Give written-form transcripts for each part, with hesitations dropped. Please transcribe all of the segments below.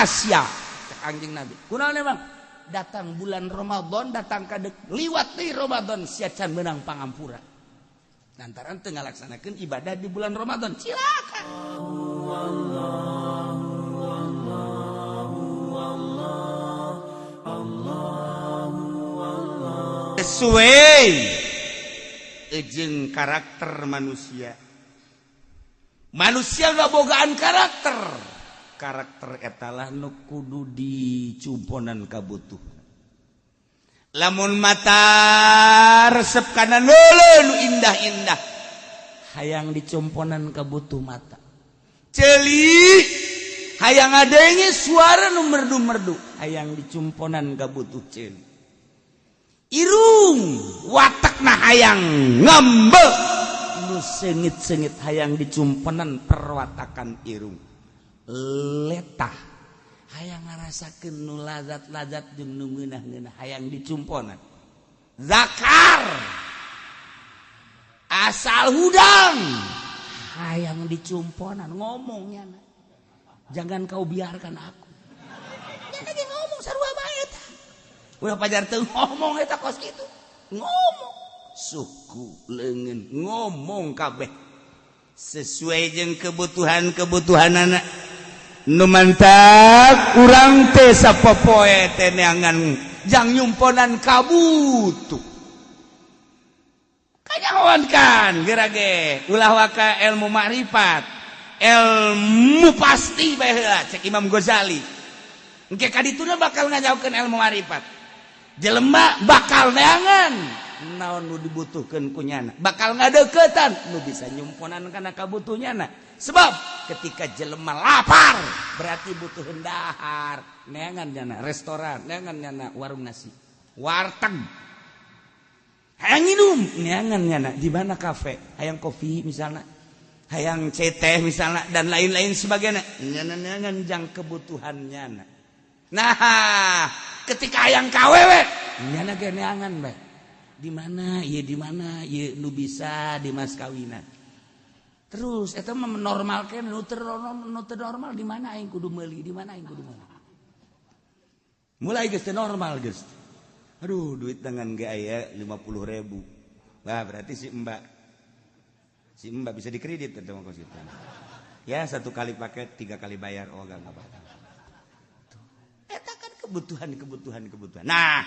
Cilaka sia, cek Anjing Nabi. Kunaon emang? Datang bulan Ramadan, datang kadek liwat di Ramadan, sia can menang pangampura. Lantaran teu ngalaksanakeun ibadah di bulan Ramadan, cilaka. Sesuai jeung karakter manusia. Manusia gak bogaan karakter. Karakter etalah nu kudu dicumponan kabutuh. Lamun mata resep kana leuleun nu indah-indah, hayang dicumponan kabutuh mata. Ceuli hayang ngadenge suara nu merdu-merdu, hayang dicumponan kabutuh ceuli. Irung watakna hayang ngambe nu seungit-seungit, hayang dicumponan perwatakan irung. Letah hayang ngarasakeun nu lazat-lazat jeung nu ngeunah-ngeunah, hayang dicumponan. Zakar asal hudang hayang dicumponan ngomongnya, "Jangan kau biarkan aku." Nya lagi ngomong sarua bae eta. Ulah pajar teu ngomong eta kos kitu. Ngomong suku leungeun ngomong kabeh sesuai jeung kebutuhan-kebutuhan anak. Nu mantak urang teh sapopoe teh neangan jang nyumponan kabutuh. Kanyahoan kan geura ge ulah waka ilmu makrifat, ilmu pasti bae heula cek Imam Ghazali. Engke kadituna bakal ngajaukeun ilmu makrifat. Jelema bakal neangan naon nu dibutuhkeun ku nyana, bakal ngadeukeutan nu bisa nyumponan kana kabutuhnyana. Sebab ketika jelema lapar berarti butuh dahar, neangan nyana restoran, neangan nyana warung nasi, warteg. Hayang minum, neangan nyana di mana kafe, hayang kopi misalnya, hayang teh misalnya, dan lain-lain sebagainya. Nyana neangan jang kebutuhan nyana. Nah, ketika hayang kawewe nyana ge neangan bae di mana ieu, di mana ieu nu bisa di mas kawinan. Terus eta mah menormalkeun nu teu normal, di mana aing kudu meuli, di mana aing kudu meuli. Mulai geus teu normal geus. Aduh, duit dengan ge aya 50.000. Wah, berarti si mbak bisa dikredit eta mah kos kitu. Ya, satu kali pakai tiga kali bayar. Oh, enggak apa-apa. Eta kan kebutuhan, kebutuhan, kebutuhan. Nah,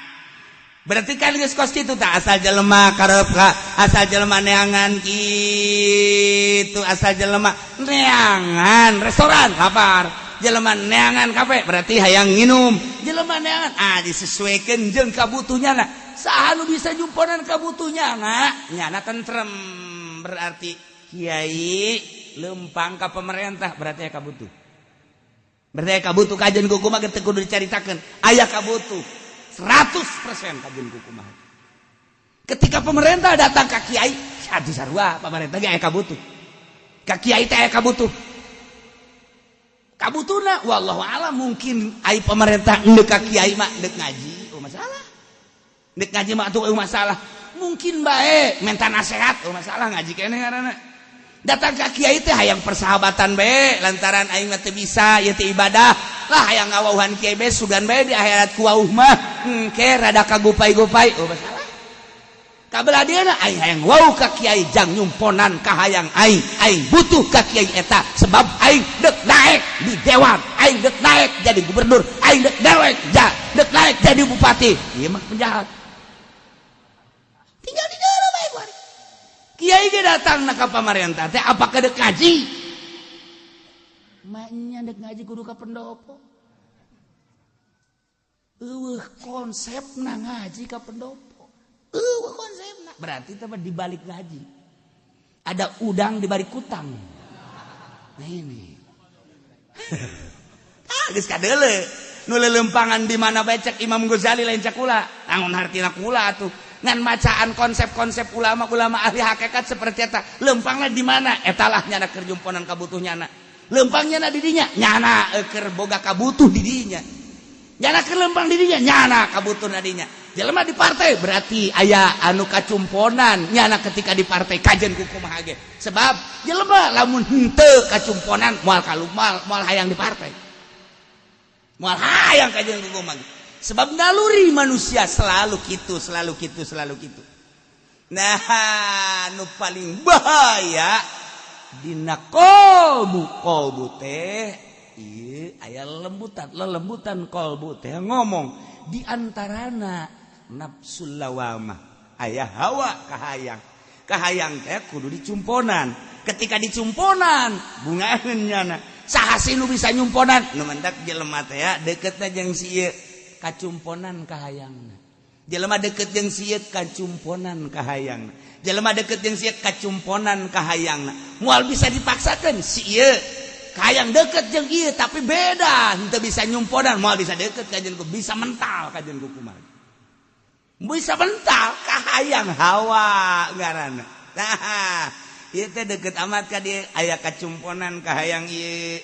berarti kan geus kos kitu tah, asal jelema karep asal jelema neangan kitu, asal jelema neangan restoran lapar, jelema neangan kafe berarti hayang nginum, jelema neangan ah disesuaikan jeung kabutuhnya. Nah, saha nu bisa jumponan kabutuhnya na nyana tentrem, berarti kiai lempang ka pemerintah berarti aya kabutuh, berarti aya kabutuh. Kajian kuku mah teu kudu dicaritakeun, aya kabutuh 100% kajian kuku mah. Ketika pemerintah datang ke kiai, aduh, sarua pemerintah ge aya kabutuh ka kiai teh, aya kabutuh. Kabutuhna wallahu alam, mungkin ai pemerintah ndek ka kiai mah ndek ngaji, oh masalah. Ndek ngaji mah atuh masalah. Mungkin bae minta nasihat, oh masalah, ngaji keneh ngaranna. Datang ka kiai teh hayang persahabatan bae, lantaran aing mah teu bisa ieu teh ibadah lah, hayang ngawauhan kiai bae, sugan bae di akhirat ku wauh mah engke rada kagupai-gupai, oh masalah. Kabelah dieuna aing hayang wauh ka kiai jang nyumponan ka hayang aing. Aing butuh ka kiai eta sebab aing dek naik di dewan, aing dek naik jadi gubernur, aing dek naik ja dek naik jadi bupati. Ieu mah penjahat tinggal di dalam bae kuari. Kiai ge datang na ka pamarentah teh apakah dek ngaji? Maknya dek ngaji kudu ka pendopo. Eueuh konsepna ngaji ka pendopo. Eueuh konsepna. Berarti teh di balik ngaji. Ada udang di balik kutang. Nah, ini. Ah, geus kadeule. Nu lelempangan di mana bae cek Imam Ghazali, lain cek kula. Naon hartina kula atuh? Ngan macaan konsep-konsep ulama-ulama ahli hakikat seperti eta. Lempangna di mana? Etalah nyana keur jumponan kabutuh nyana. Lempang nyana di dinya, nyana keur boga kabutuh di dinya. Nyana keur lempang di dinya, nyana kabutuh na dinya. Jelema di partai berarti aya anu kacumponan nyana ketika di partai, kajen ku kumaha ge. Sebab jelema lamun henteu kacumponan moal kalumal, moal hayang di partai. Moal hayang kajeun kumaha, sebab naluri manusia selalu gitu, selalu gitu, selalu gitu. Nah, nu paling bahaya dina kolbu, kolbu teh ieu aya lembutan, lelembutan kolbu teh ngomong di antarana nafsul lawamah, aya hawa kahayang. Kahayang teh kudu dicumponan. Ketika dicumponan, bungaheun nyana. Saha sih nu bisa nyumponan? Nu mendak jelema teh ya deketna jeung si ieu, kacumponan kahayangna. Jelema deket jeung si ieu, kacumponan kahayangna. Jelema deket jeung si ieu, kacumponan kahayangna. Moal bisa dipaksakan. Si ieu kahayang deket jeung ieu, tapi beda, henteu bisa nyumponan, moal bisa deket kajeun ku, bisa mental kajeun ku. Kumaha bisa mental kahayang? Hawa ngaranna. Nah, ieu teh deket amat ka dieu, aya kacumponan kahayang ieu.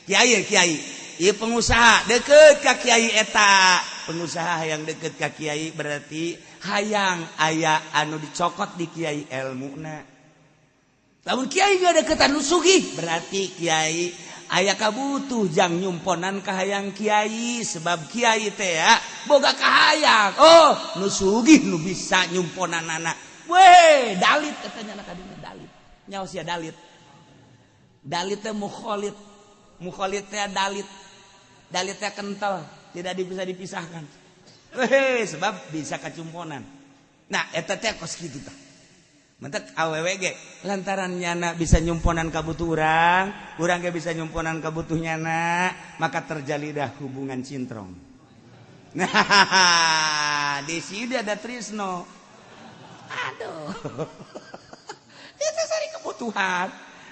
Kiai, kiai ieu pengusaha deket ka kiai eta. Pengusaha yang deket ka kiai berarti hayang aya anu dicokot di kiai, ilmuna. Lamun kiai gak deketan nu sugih, berarti kiai aya kabutuh jang nyumponan kahayang kiai, sebab kiai teh ya boga kahayang, oh, nu sugih nu bisa nyumponan anak. Weh, dalit katanya anak kadinya, dalit nyawa sia. Dalit, dalit teh mukholid, mukholid teh dalit, dalit teh kental, tidak bisa dipisahkan. Weh, sebab bisa kacumponan. Nah, eta teh kos kitu tah. Mentek awewe ge lantaran nyana bisa nyumponan kabutuh urang, urang ge bisa nyumponan kabutuh nyana, maka terjalidah hubungan cintrong. Nah, di sini ada trisno. Aduh. Itu sari kebutuhan.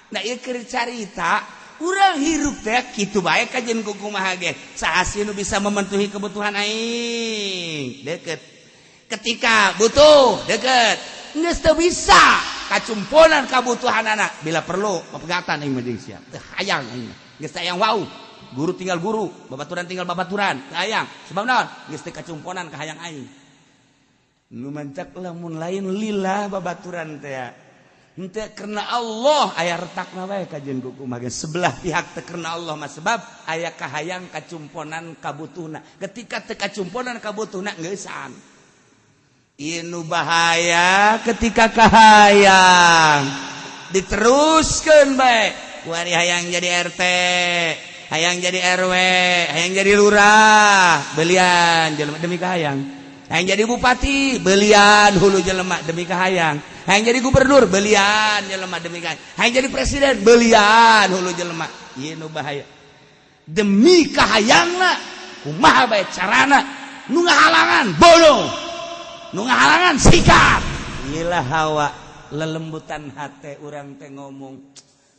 Nah, ieu keur carita urang hirup teh kitu bae kajeun kumaha ge. Saha sih nu bisa memenuhi kebutuhan aing? Deket. Ketika butuh, deket. Geus teu bisa kacumponan kabutuhan anak, bila perlu pepegatan aing mah jeung sia. Teu hayang aing. Geus teu hayang wau. Guru tinggal guru, babaturan tinggal babaturan, teu hayang. Sebab naon? Geus teu kacumponan ka hayang aing. Nu mancak lamun lain lillah babaturan teh, henteu karena Allah, aya retakna bae kajeun kumaha ge. Sebelah pihak teu karena Allah mah, sebab aya kahayang kacumponan kabutuhna. Ketika teu kacumponan kabutuhna, geusan. Ieu bahaya ketika kahayang diteruskeun bae. Kuari hayang jadi RT, hayang jadi RW, hayang jadi lurah, belian jelema demi kahayang. Hayang jadi bupati, belian hulu jelema demi kahayang. Hayang jadi gubernur, belian jelema demi kahayang. Hayang jadi presiden, belian hulu jelema. Ieu nu bahaya, demi kahayangna kumaha bae carana, nu ngahalangan bodoh, nu ngahalangan sikat. Inilah hawa, lelembutan hate urang teh ngomong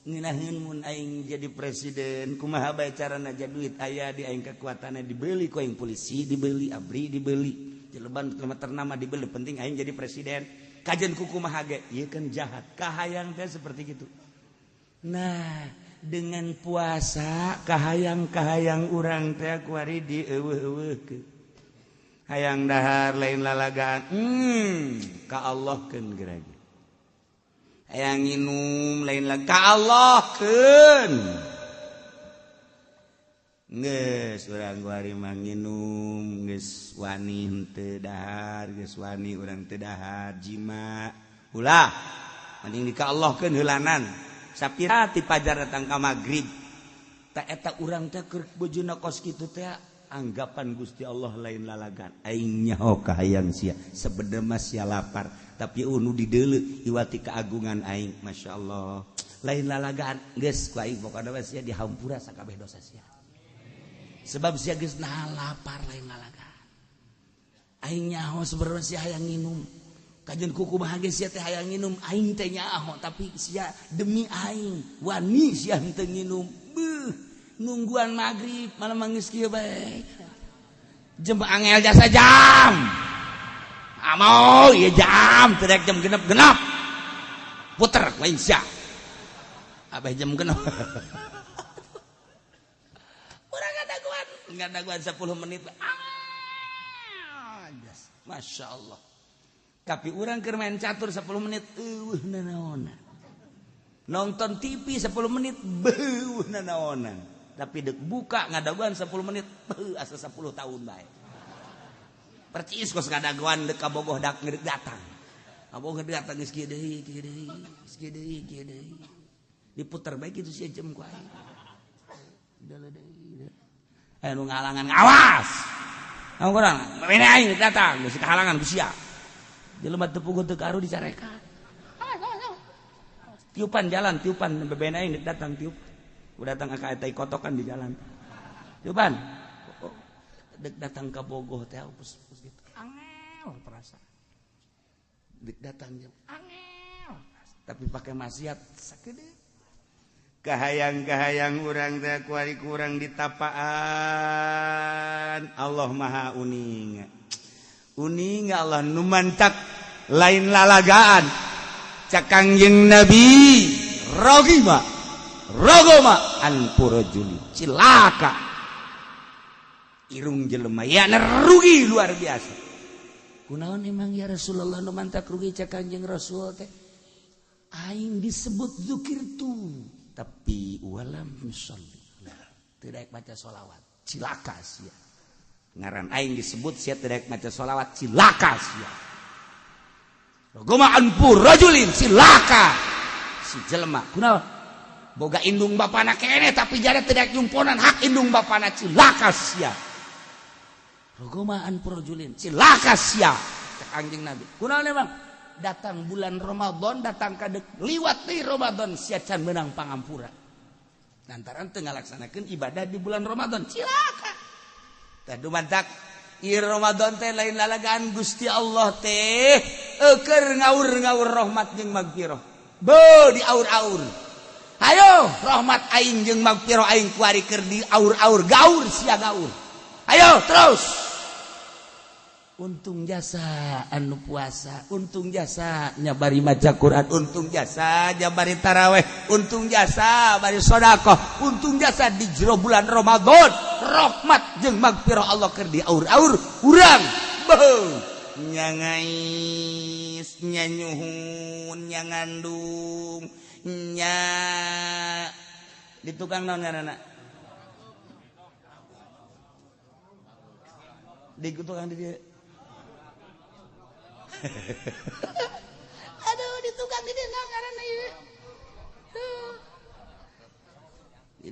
ngeunaheun, mun aing jadi presiden kumaha bae carana, jadi duit aya di aing, kekuatannya dibeli ku aing, polisi dibeli, ABRI dibeli, jeleban ternama dibeli, penting aing jadi presiden kajeun kumaha ge. Ieu kan jahat kahayang teh seperti gitu. Nah, dengan puasa kahayang-kahayang urang teh kuari dieuweuh-euweuhkeun. Hayang dahar lain lalagaan, ka Allah keun gerage. Hayang nginum lain lagi, ka Allah keun. Geus urang kuari mah nginum geus wani henteu dahar, geus wani urang teu dahar, jima ulah, mending di ka Allah keun heulanan. Sapira ti pajar datang ka magrib ta eta urang teh keur bojona kos kitu teh, anggapan Gusti Allah lain lalagan. Aing nyaho kahayang sia, sebenarnya mah sia lapar, tapi unu dideuleu iwati keagungan aing. Masya Allah, lain lalagaan. Geus ku aing pokona mah sia dihampura sakabeh dosa sia, sebab sia geus nahan lapar lain lalagaan. Aing nyaho sebenarnya sia hayang nginum, kajeun kumaha ge sia teh hayang nginum, aing teh nyaho, tapi sia demi aing wani sia henteu nginum. Beuh, nungguan maghrib malah mangis kieu bae. Jam angel jasa jam amau ieu jam teu jam genep-genep puter lain sia abah jam genep. Urang ngadaguan ngadaguan 10 menit, ah, Masya Allah. Tapi urang keur main catur 10 menit eueuh nanaonan, nonton TV 10 menit beuh nanaonan. Tapi dek buka ngadaguan 10 menit, beuh asa 10 tahun bae. Percis kos ngadaguan dek ka Bogoh dak ngedek datang. Kabogoh datang geus kieu deui, kieu deui, geus kieu deui, kieu deui. Diputer bae kitu sia jam ku aing. Deuleu deui. Anu ngalangan awas. Kamu kurang, mene aing datang geus kahalangan ku sia. Jelema teu puguh teu karu dicarekan. Tiupan jalan, tiupan bebena aing datang tiup. Udah datang ka eta kotokan di jalan. Tiupan. Dek datang ke Bogoh teh pus gitu. Angel perasaan. Dek datang jam angel. Tapi pakai maksiat sakedeung. Kahayang-kahayang urang teh kuari kurang ditapaan. Allah Maha uning. Uning Allah nu mantak lain lalagaan. Cak Kangjeng Nabi rogima rogoma anpurajuli cilaka irung jelema ya rugi luar biasa. Kunaon emang ya Rasulullah nu mantak rugi cak Kangjeng Rasul teh aing disebut zikir tu tapi walam sholli tidak baca sholawat cilaka sia. Ngaran aing disebut sia tidak maca sholawat cilaka sia. Rogoma anpur rajulin cilaka si jelema kunaon boga indung bapana keneh tapi jare tidak nyumponan hak indung bapana cilaka sia. Rogoma anpur rajulin cilaka sia cek Kangjeng Nabi. Kunaon emang datang bulan Ramadan datang ka dek liwat di Ramadan sia can meunang pangampura. Lantaran teu ngalaksanakeun ibadah di bulan Ramadan cilaka. Tah dumantak ieu Ramadan teh lain lalagaan Gusti Allah teh eukeun ngaur-ngaur rahmat jeung magfirah. Beuh diaur-aur. Ayo rahmat aing jeung magfirah aing kuari keur diaur-aur gaur sia gaur. Ayo terus. Untung jasa anu puasa, untung jasa nyabari maca Quran, untung jasa nyabari taraweh, untung jasa bari sedekah, untung jasa di jero bulan Ramadan, rahmat jeung magfirah Allah keur diaur-aur urang. Beuh nyangais, nyanyuhun, nyangandung, nya di tukang naon ngaranna? Di tukang di dieu. Aduh di tukang di dieu ngaranna ieu.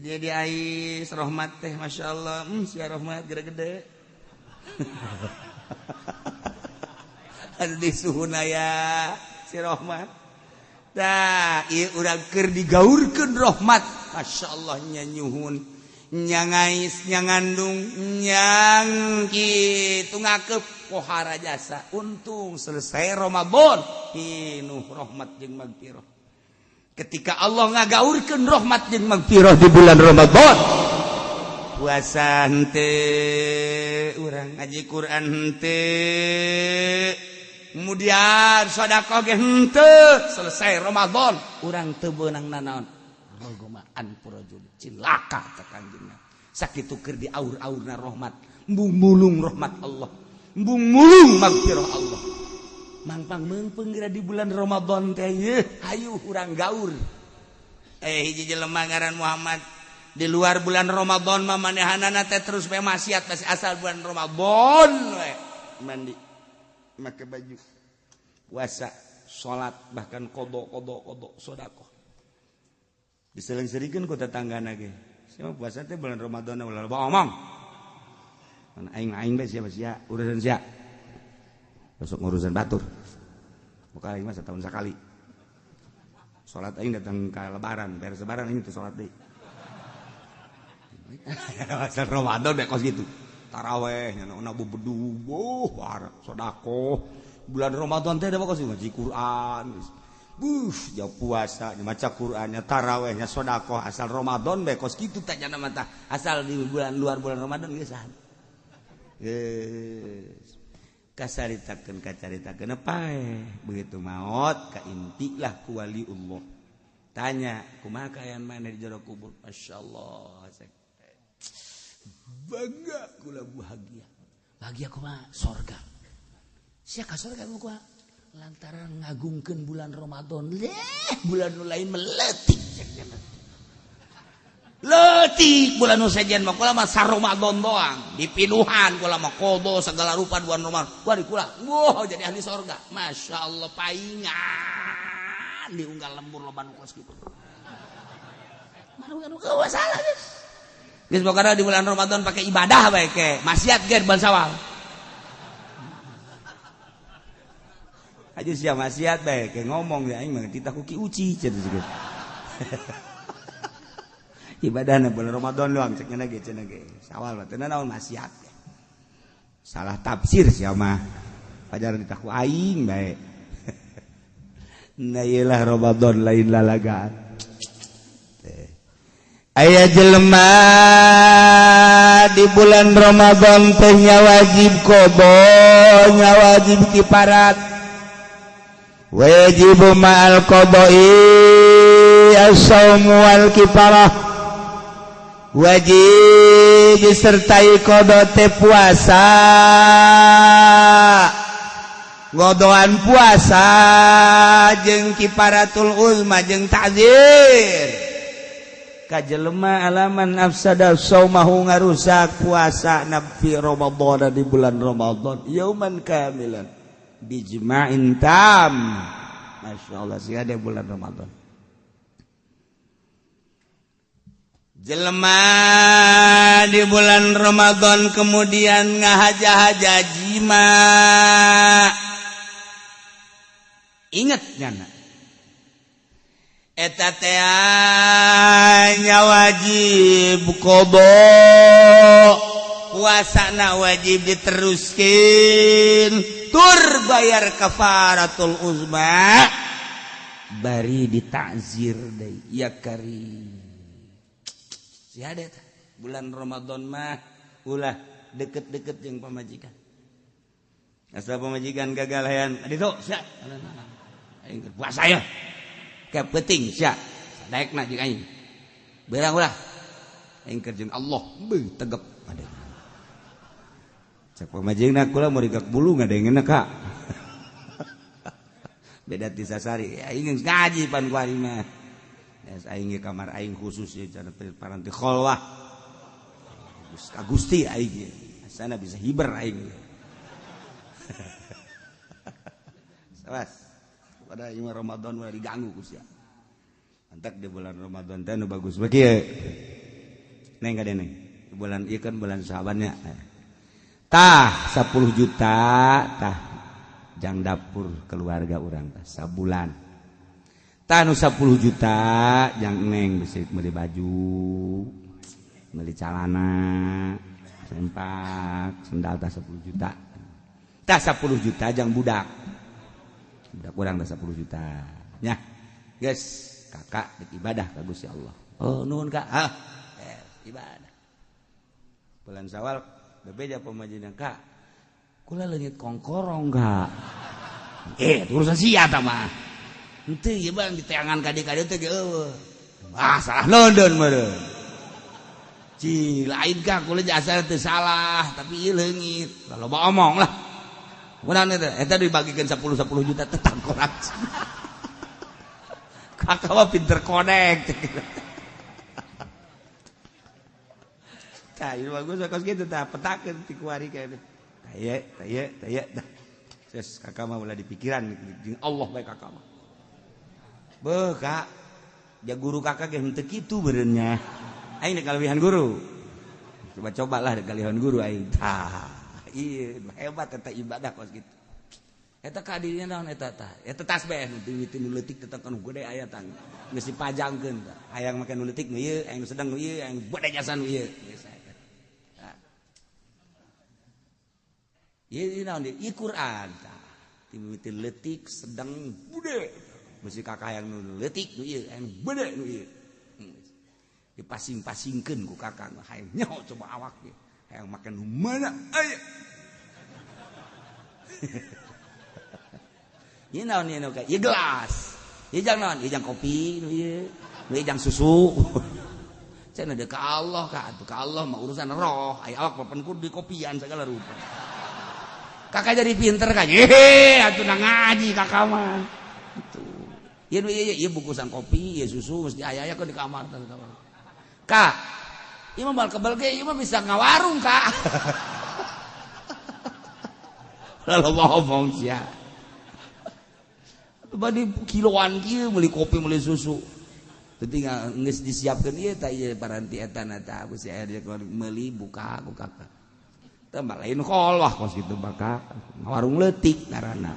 Dia di ais rahmat teh masyaallah, sia rahmat gede-gede. Aduh di suhuna ya si rahmat. Tah ieu urang keur digaurkeun rahmat, masyaallah nyanyuhun, nyangais, nyangandung, nyang kitu ngakeup pohara jasa. Untung selesai Ramadan pinuh rahmat jeung magfirah. Ketika Allah ngagaurkeun rahmat jeung magfirah di bulan Ramadan, puasa henteu, urang ngaji Quran henteu, kemudian sedekah ge henteu, selesai Ramadan urang teu beunang nanaon. Rogomaan purajul cilaka teh Kangjeng Nabi. Sakitu keur diaur-aurna rahmat, embung mulung rahmat Allah, embung mulung magfirah Allah. Mangpang meungpeung geura di bulan Ramadan teh yeuh, hayu urang gaur. Hiji jelema ngaran Muhammad di luar bulan Ramadan mah manehanana teh terus bae maksiat masih asal bulan Ramadan we. Mandi, make baju, puasa, salat, bahkan qada qada qada sedekah. Diseling-selingkeun ku tetanggana ge. Sia puasa teh bulan Ramadan ulah loba omong. Aing aing bae sia sia urusan sia. Besok ngurusan batur. Buka aing mah setahun sekali. Salat aing datang ka lebaran, beres lebaran aing teu salat deui. Asal Ramadan bae kos kitu. Taraweh nya na bebedu, boh sedekah. Bulan Ramadan teh da kos ngaji Quran. Buh, jauh puasa, maca Qurannya, tarawehnya, sedekah, asal Ramadan bae kos kitu teh nya mah tah. Asal di bulan luar bulan Ramadan geus saha. Geus. Kasaritakeun kacaritakeun paeh. Begitu maot kaintilah ku waliullah. Tanya, kumaha kaayaan maneh di jero kubur? Masyaallah. Bangga kula bahagia. Bahagia kumaha? Sorga. Sia ka sorga kumaha? Lantaran ngagungkeun bulan Ramadan. Leh, bulan nu lain meletik. Leutik. Leutik bulan nu sejen mah kula mah saromadon doang dipinuhan kula mah qada segala rupa bulan Ramadan. Wah di kula, wah jadi ahli sorga. Masya Allah paingan diunggal lembur loba nu kos kitu. Maru salah geus. Geus pokona di bulan Ramadan pakai ibadah bae ke. Maksiat ge bulan Syawal. Aja sia maksiat bae ke ngomong ya aing mah titah ku Ki Uci cenah geus. Ibadahna bulan Ramadan doang cek nya ge cenah ge. Syawal mah teu naon maksiat. Salah tafsir sia mah. Pajaran titah ku aing bae. Nah iyalah Ramadan lain lalagaan. Aya jelema di bulan Ramadan teh nya wajib qada, nya wajib kiparat. Wajib ma'al qada'i as-saumu wal kiparah. Wajib disertai qada teh puasa. Ngodoan puasa jeung kiparatul uzma jeung ta'zir. Ka jelema alaman afsada saumahu ngarusak puasa nabi Ramadan di bulan Ramadan yauman kamilan bijma'in tam. Masya Allah sih ada bulan Ramadan. Jelema di bulan Ramadan kemudian ngahaja-haja jima. Ingat nyana eta teh nya wajib qada, puasana wajib diteruskeun tur bayar kafaratul uzma bari ditakzir deui ya kari. Si ada bulan Ramadan mah ulah deket-deket jeung pamajikan. Asal pamajikan gagal hayan ditu sia. Aing keur puasa ya. Kayak penting sia. Sadaekna jeung aing. Beurang ulah. Aing keur jeung Allah beuh tegep ada. Cek pamajikna kula meurigak bulu ngadengena Kak. Beda ti sasari. Aing geus ngaji pan kuari mah. Geus aing ge kamar aing khusus ya cara paranti kholwah. Ka Gusti aing ge. Asana bisa hiber aing. Sawas. Pada ieu Ramadan ulah diganggu ku sia. Antak di bulan Ramadan teh nu bagus bagi ye. Neng ka deneng. Bulan ieu kan bulan Syaban nya. Tah 10 juta tah jang dapur keluarga urang tah sabulan. Tah nu 10 juta jang neng bisa meuli baju, meuli calana, sempak, sendal tah 10 juta. Tah 10 juta jang budak. Budak urang tah 10 juta. Nya. Geus, kakak dek ibadah ka Gusti Allah. Oh, nuhun Kak. Hah. Ibadah. Bulan Syawal bebeja pamajikan Kak. Kula leungit kongkorong Kak. Urusan sia tah mah. Henteu ieu bang diteangan ka dieu teh ge eueuh. Ah, salah nonton meureun. Ci, lain Kak, kula jasa teu salah, tapi ieu leungit. Loba omong lah. Kunaon eta? Eta dibagikeun 10 juta tetap kurang. Kakak mah pinter konek. Tah, ieu bagus kos kitu tah petakeun ti kuari kae. Tah ieu, tah ieu, tah. Geus kakak mah ulah dipikiran jeung Allah bae kakak mah. Beuh Kak, ja guru kakak ge henteu kitu beureunnya. Aing dek kalebihan guru. Coba-cobalah dek kalebihan guru aing. Tah, ieu hebat eta ibadah kos kitu. Eta kadirnya naon eta tah? Eta tasbih nu dimiti nu leutik tetep nu gede aya tang. Geus dipajangkeun tah. Hayang make nu leutik nu ieu, hayang nu sedang nu ieu, hayang bade jasa nu ieu. Geus eta. Tah. Ieu naon ieu? Ieu Quran tah. Dimiti leutik sedang bude. Bisi kakak hayang nu leutik nu ieu, hayang bede nu ieu. Dipasing-pasingkeun ku kakak hayang nyaho coba awak ge. Hayang make nu mana aya. Ieu naon ieu ka? Ieu gelas. Ieu jang naon? Ieu jang kopi nu ieu. Nu ieu jang susu. Cenah deuk ka Allah ka atuh ka Allah mah urusan roh. Aya awak papan kudu dikopian segala rupa. Kakak jadi pinter kan? Hehe, atuh na ngaji kakak mah. Gitu. Ieu nu ieu ieu bungkusan kopi, ieu susu mesti aya-aya di kamar tah. Kak, Ieu mah bal kebel ge ieu mah bisa ngawarung kak. Lalu ngomong sia. Badi kiloan kieu meuli kopi meuli susu. Penting geus disiapkeun ieu tah ieu paranti eta na tah geus aya meuli buka buka. Tah lain kolwah kos kitu bakal ngawarung leutik ngaranna.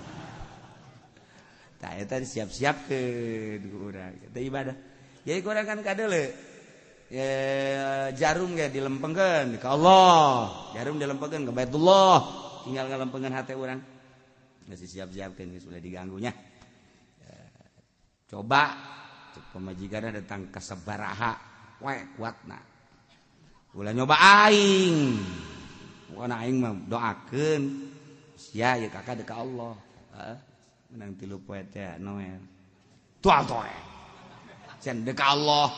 Tah eta disiap-siapkeun ku urang. Eta ibadah. Jadi ku urang kan kadeule. Ya, jarum ge dilempengkeun ka Allah, jarum dilempengkeun ka Baitullah, tinggal ngalempengkeun hate urang. Geus disiap-siapkeun geus ulah diganggunya. Coba cek pamajikanna datang ka sabaraha we kuatna. Ulah nyoba aing. Pokona aing mah doakeun sia ieu kakak deuk ka Allah. Heeh. Menang 3 poe teh Noel. Tual toe. Cenah deuk ka Allah.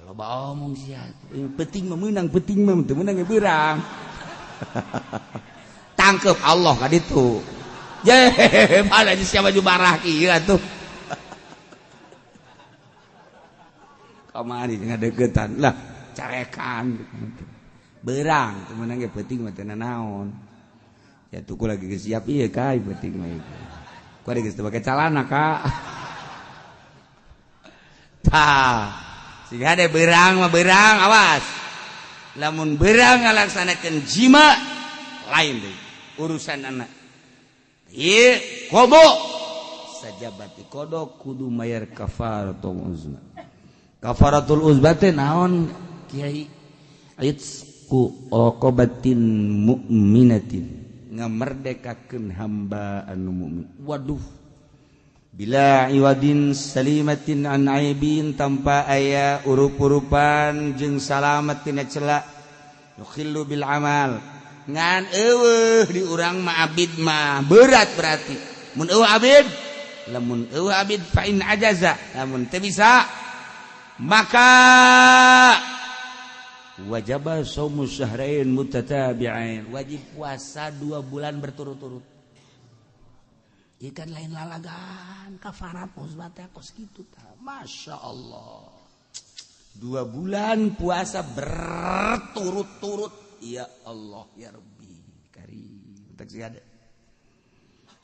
Loba omong sia. Penting mah meunang, penting mah teu meunang ge beurang. Tangkep Allah ka ditu. Ye, mana sia baju barah kieu atuh. Kamari ngadeukeutan lah carekan beurang teu meunang ge peuting mah teu nanaon. Ya tuku lagi geus siap ieu ka peuting mah ieu. Ku geus teu pake calana ka. Tah, siga de beurang mah beurang awas. Lamun beurang ngalaksanakeun jima lain deui urusan anak. Ieu kobo sajabati kodo kudu mayar kafaratul uzma. Kafaratul uzma teh naon kiai? Itqu raqabatin mu'minatin, ngamerdekakeun hamba anu mukmin. Waduh. Bila iwadin salimatin an aibin, tanpa aya urup-urupan jeung salamat tina cela, yukhillu bil amal. Ngan eueuh di urang mah abid mah berat berarti. Mun eueuh abid, lamun eueuh abid fa in ajaza, lamun teu bisa maka wajaba shaumu syahrain mutatabi'ain, wajib puasa 2 bulan berturut-turut. Ikan lain lalagan kafarat uzma teh kos kitu tah. Masya Allah, 2 bulan puasa berturut-turut. Ya Allah ya Rabbi karim. Tak ada.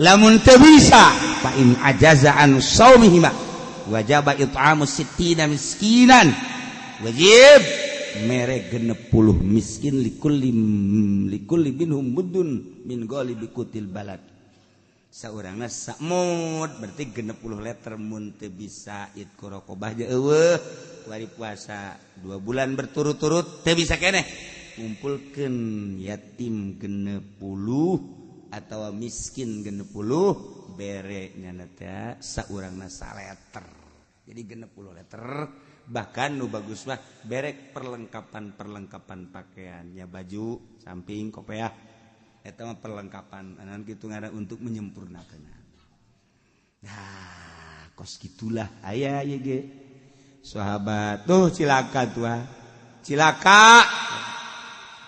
Lamun teu bisa fa in ajaza an shaumihima wajaba it'amu sittina miskinan, wajib mere 60 miskin likulli minhum muddun min ghalibi qutil balad. Saurangna samud berarti 60 liter mun teu bisa itqu raqabah je eueuh kuari puasa 2 bulan berturut-turut teu bisa keneh ngumpulkeun yatim 60 atawa miskin 60 bere nyana teh saurangna saleter. Jadi 60 liter bahkan nu bagus mah berek perlengkapan-perlengkapan pakaiannya, baju, samping, kopiah. Eta mah perlengkapan anan kitu ngaran untuk menyempurnakan. Nah, kos gitulah aya ieu ge. Sahabat tuh cilaka tua. Cilaka.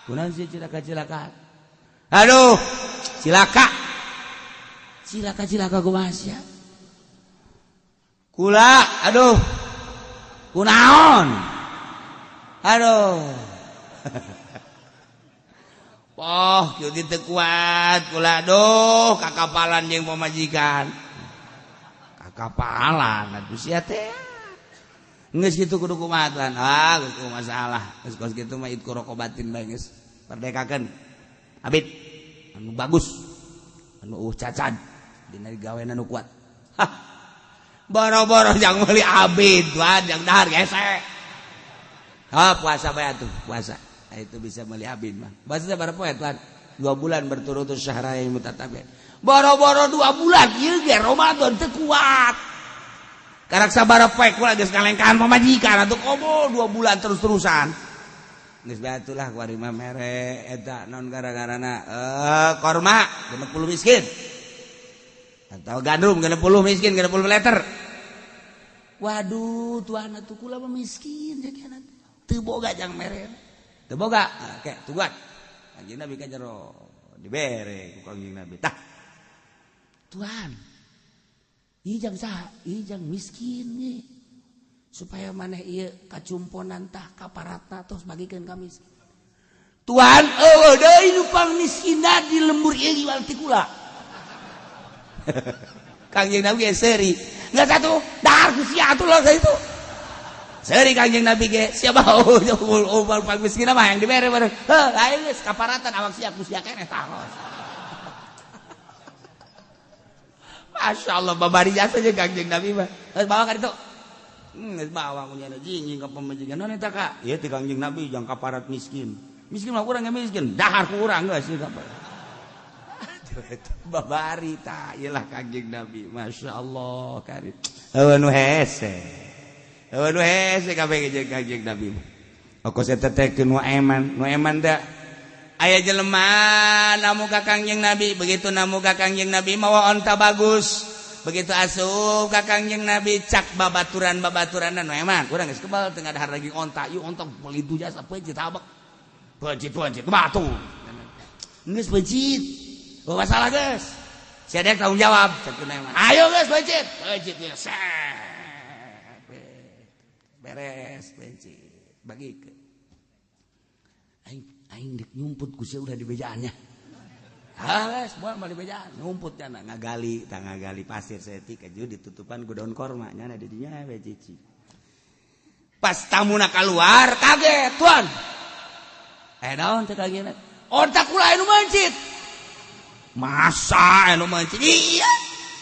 Kunaon sih cilaka-cilaka? Aduh, cilaka. Cilaka-cilaka kumaha sia? Kula, aduh. Kunaon? Aduh. Oh, kieu teu kuat kula aduh kakapalan jeung pamajikan. Kakapalan atuh sia teh. Geus kitu kudu kumaha tuan? Ah, geus kumaha masalah. Geus kos kitu mah itqu raqabatin bae geus. Merdekakeun. Abid anu bagus. Anu cacad dina digawean anu kuat. Hah. Boro-boro jang meuli abid tuan jang dahar gesek. Ha, puasa bae atuh, puasa. Itu bisa beli abid mah. Bahasa berapa ya tuan? 2 bulan berturut-turut syahrain mutatabi'ain. Boro-boro 2 bulan ieu ge Ramadan teu kuat. Karak sabaraha poe kula geus ngalengkahan pamajikan atuh komo 2 bulan terus-terusan. Geus bae atulah kuari mah mere eta naon gara-garana korma 60 miskin. Atau gandum 60 miskin 60 liter. Waduh tuan atuh kula mah miskin jakeuna. Teu boga jang mere. Teu boga, oke, tungguan. Kanjeng Nabi ka jero dibere ku Kanjeng Nabi. Tah. Tuan. Ieu jang saha? Ieu jang miskin ye. Supaya maneh ieu kacumponan tah kaparatna tos bagikeun ka miskin. Tuhan eueuh deui nu pangmiskinna di lembur ieu jual ti kula. Kangjeng Nabi ge seuri. Geus atuh dahar ku sia atuh lah itu. Seuri Kangjeng Nabi ge siapa oh pangmiskinna mah yang dibere bareng. Heuh lain geus kaparatan awak sia ku sia keneh taros. Masya Allah babari jasa jeung Kangjeng Nabi mah. Geus bawa ka ditu. Geus bawa ku nyana jinjing ka pamajikan. Naon eta ka? Ieu ti Kangjeng Nabi jang kaparat miskin. Miskin mah urang ge miskin, dahar ku urang geus ieu kaparat. Babari tah ieu lah Kangjeng Nabi. Masya Allah karim. Heueuh nu hese. Heueuh nu hese kabeh jeung Kangjeng Nabi. Okos eta teh nu eman, nu eman teh aya jelema namu ka Kangjeng Nabi, begitu namu ka Kangjeng Nabi mawa onta bagus. Begitu asup ka Kangjeng Nabi cak babaturan-babaturan nu eman, urang geus kebal teu ngadahar lagi onta, ieu onta meuli du jasa peuncit habek. Peuncit-peuncit batu. Geus peuncit. Oh masalah geus. Sia dek tanggung jawab cak nu eman. Ayo geus peuncit. Peuncit ieu. Beres peuncit. Bagikeun. Aing aing dek nyumput ku sia udah di bejaannya. Halas, buat mah di bejaan nyumput nya ngagali, tah ngagali pasir saeutik aju ditutupan ku daun korma nya di dinya we cici. Pas tamuna kaluar kaget, tuan. Eh naon teh kagetna? Onta kula anu mencit. Masa anu mencit? Iya.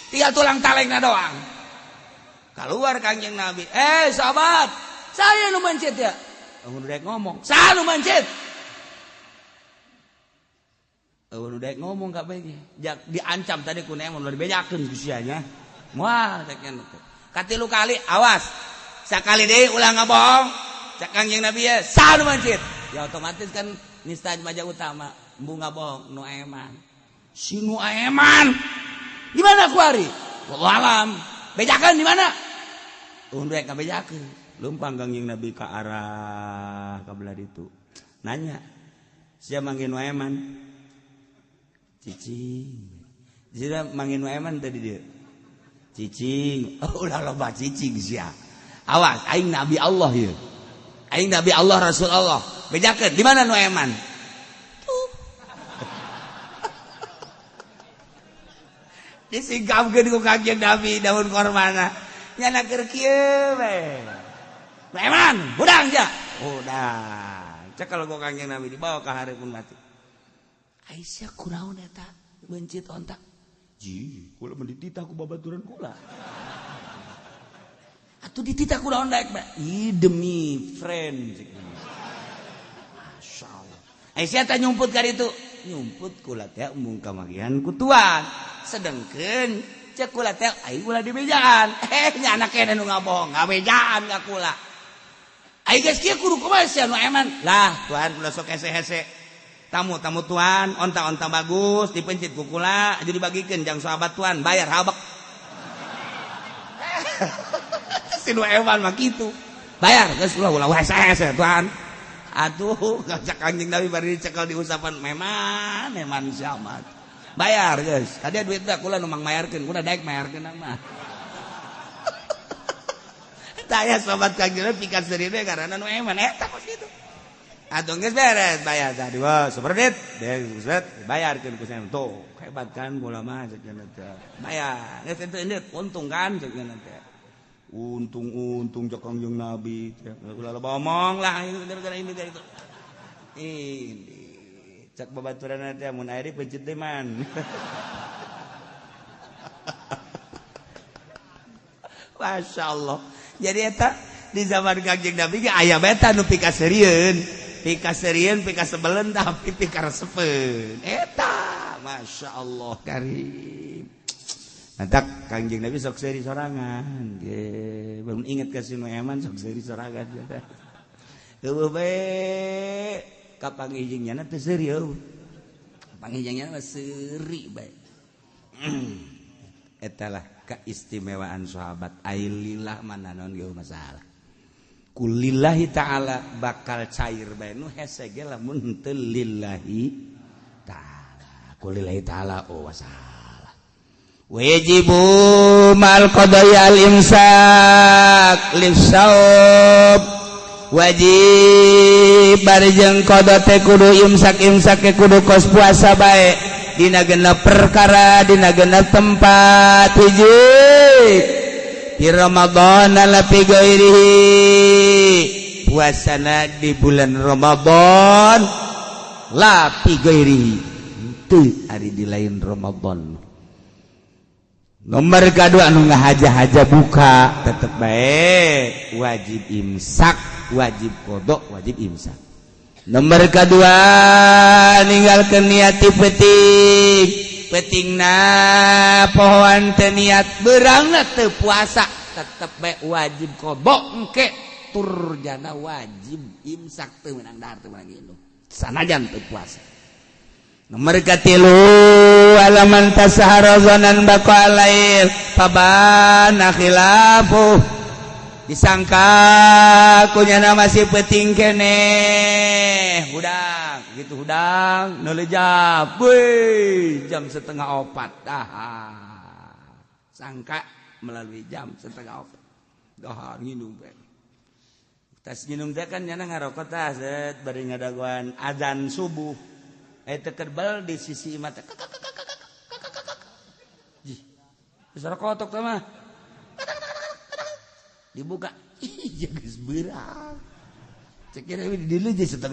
Tinggal tulang talengna doang. Keluar Kangjeng Nabi. Eh sahabat, saya nu mencit ya. Eueuh rek ngomong, saya nu mencit. Eueuh daek ngomong kabeh ge. Diancam tadi ku neemon ulah dibejakeun ku sia nya. Moal cek nya teh. Katilu kali awas. Sakali deui ulah ngabohong. Cek Kangjeng Nabi ye, saha nu mencit? Ya otomatis kan nista maja utama, embung ngabohong nu eman. Si nu eman. Di mana ku ari? Wallahu alam. Bejakeun di mana? Eueuh daek ngabejakeun. Leumpang Kangjeng Nabi ka arah ka belah ditu. Nanya, sia manggil nu eman? Cicing. Jira mangin eman tadi dia. Cicing. Oh, ulah loba cicing sia. Awas, aing Nabi Allah ieu. Aing Nabi Allah Rasul Allah. Bejakeun di mana nu eman? Tuh. Disingkapkeun ku Kangjeng Nabi daun kormana. Nyana keur kieu we. Nu eman, hudang sia. Hudang. Cek kalau ku Kangjeng Nabi dibawa ka hareupeun mati. Aisyah kunaon eta mencit ontak. Ji, kula mah dititah ku babaturan kula. Atuh dititah kunaon daek bae? Ih demi friend. Masyaallah. Aisyah teh nyumput ka ditu. Nyumput kula teh embung kamagihan ku tuan. Sedengkeun cek kula teh aing ulah dibejaan. Eh nya anak keneh nu ngabohong, ngabejaan ka kula. Aing geus kieu kudu kumaha sia nu eman? Lah, tuan kula sok hese-hese. Tamu-tamu tuan, onta-onta bagus, dipencit kukula, jadi dibagikan jang sahabat tuan, bayar habek. Si nu ewan mah kitu. Bayar, geus ulah ulah hese-hese tuan. Atuh, ngajak Kangjeng Nabi bari dicekel diusapan meman, meman siamat. Bayar geus. Tadi duit teh kula nu mangmayarkeun, kula daek mayarkeun mah. Taya sahabat Kangjeng Nabi pikaseuri we karena nu eman eta kos kitu. Atuh geus beres bayar tadi wah superdit beres bayarkeun ku saya tuh hebat kan bola mah cek teh bayar geus teu endut untung kan cek teh untung-untung cek Kangjeng Nabi ulah loba omong lah gara-gara ini dari itu ini cek babaturan teh mun aya pencit teh man. Masya Allah. Jadi eta di zaman Kangjeng Nabi ge aya beta nu pikaseurieun. Pika serieun, pika sebelen tapi pika resepeun. Eta, Masya Allah karim. Mantak Kangjeng Nabi sok seuri sorangan. Ge, belum inget ka si nu eman sok seuri sorangan. Eueuh bae ka panggijing nya teh seuri eueuh. Panggijing nya mah seuri bae. Eta lah keistimewaan sahabat. Ailillah mana naon ge masalah. Kulillahi ta'ala bakal cair bae nu hese ge lamun teu lillahi ta'ala. Kulillahi ta'ala oh masalah. Wajibu mal qada'i al imsak lisaub wajib barjeng qada teh kudu imsak, imsak ke kudu kos puasa bae dina genep perkara, dina genep tempat. Hiji, di Ramadan la fi ghairihi, puasana di bulan Ramadan, la fi ghairihi, teu ari di lain Ramadan. Nomor kedua, anu ngahaja-haja buka tetep bae wajib imsak, wajib qada, wajib imsak. Nomor kedua, ninggalkeun niat ti peuting. Peutingna pohoan teu niat, beurangna teu puasa, tetep bae wajib qada engke, tur jana wajib imsak, teu meunang dahar, teu meunang minum sanajan teu puasa. Nomor katilu, alaman tasahara zonan baqa lail fabana khilafu, disangka kunyana masih peuting keneh, hudang gitu, hudang neuleuh jam, wih, jam 3.30 dah, sangka melalui jam 3.30 dahar nginum bae. Tas nginum teh kan nyana ngarokok tah, set bari ngadagoan azan subuh, eh teu kerbel di sisi imah teh, jih, suara kotok teh mah. Dibuka, ih, geus beurang. Cek kira di dieu jadi 3.30,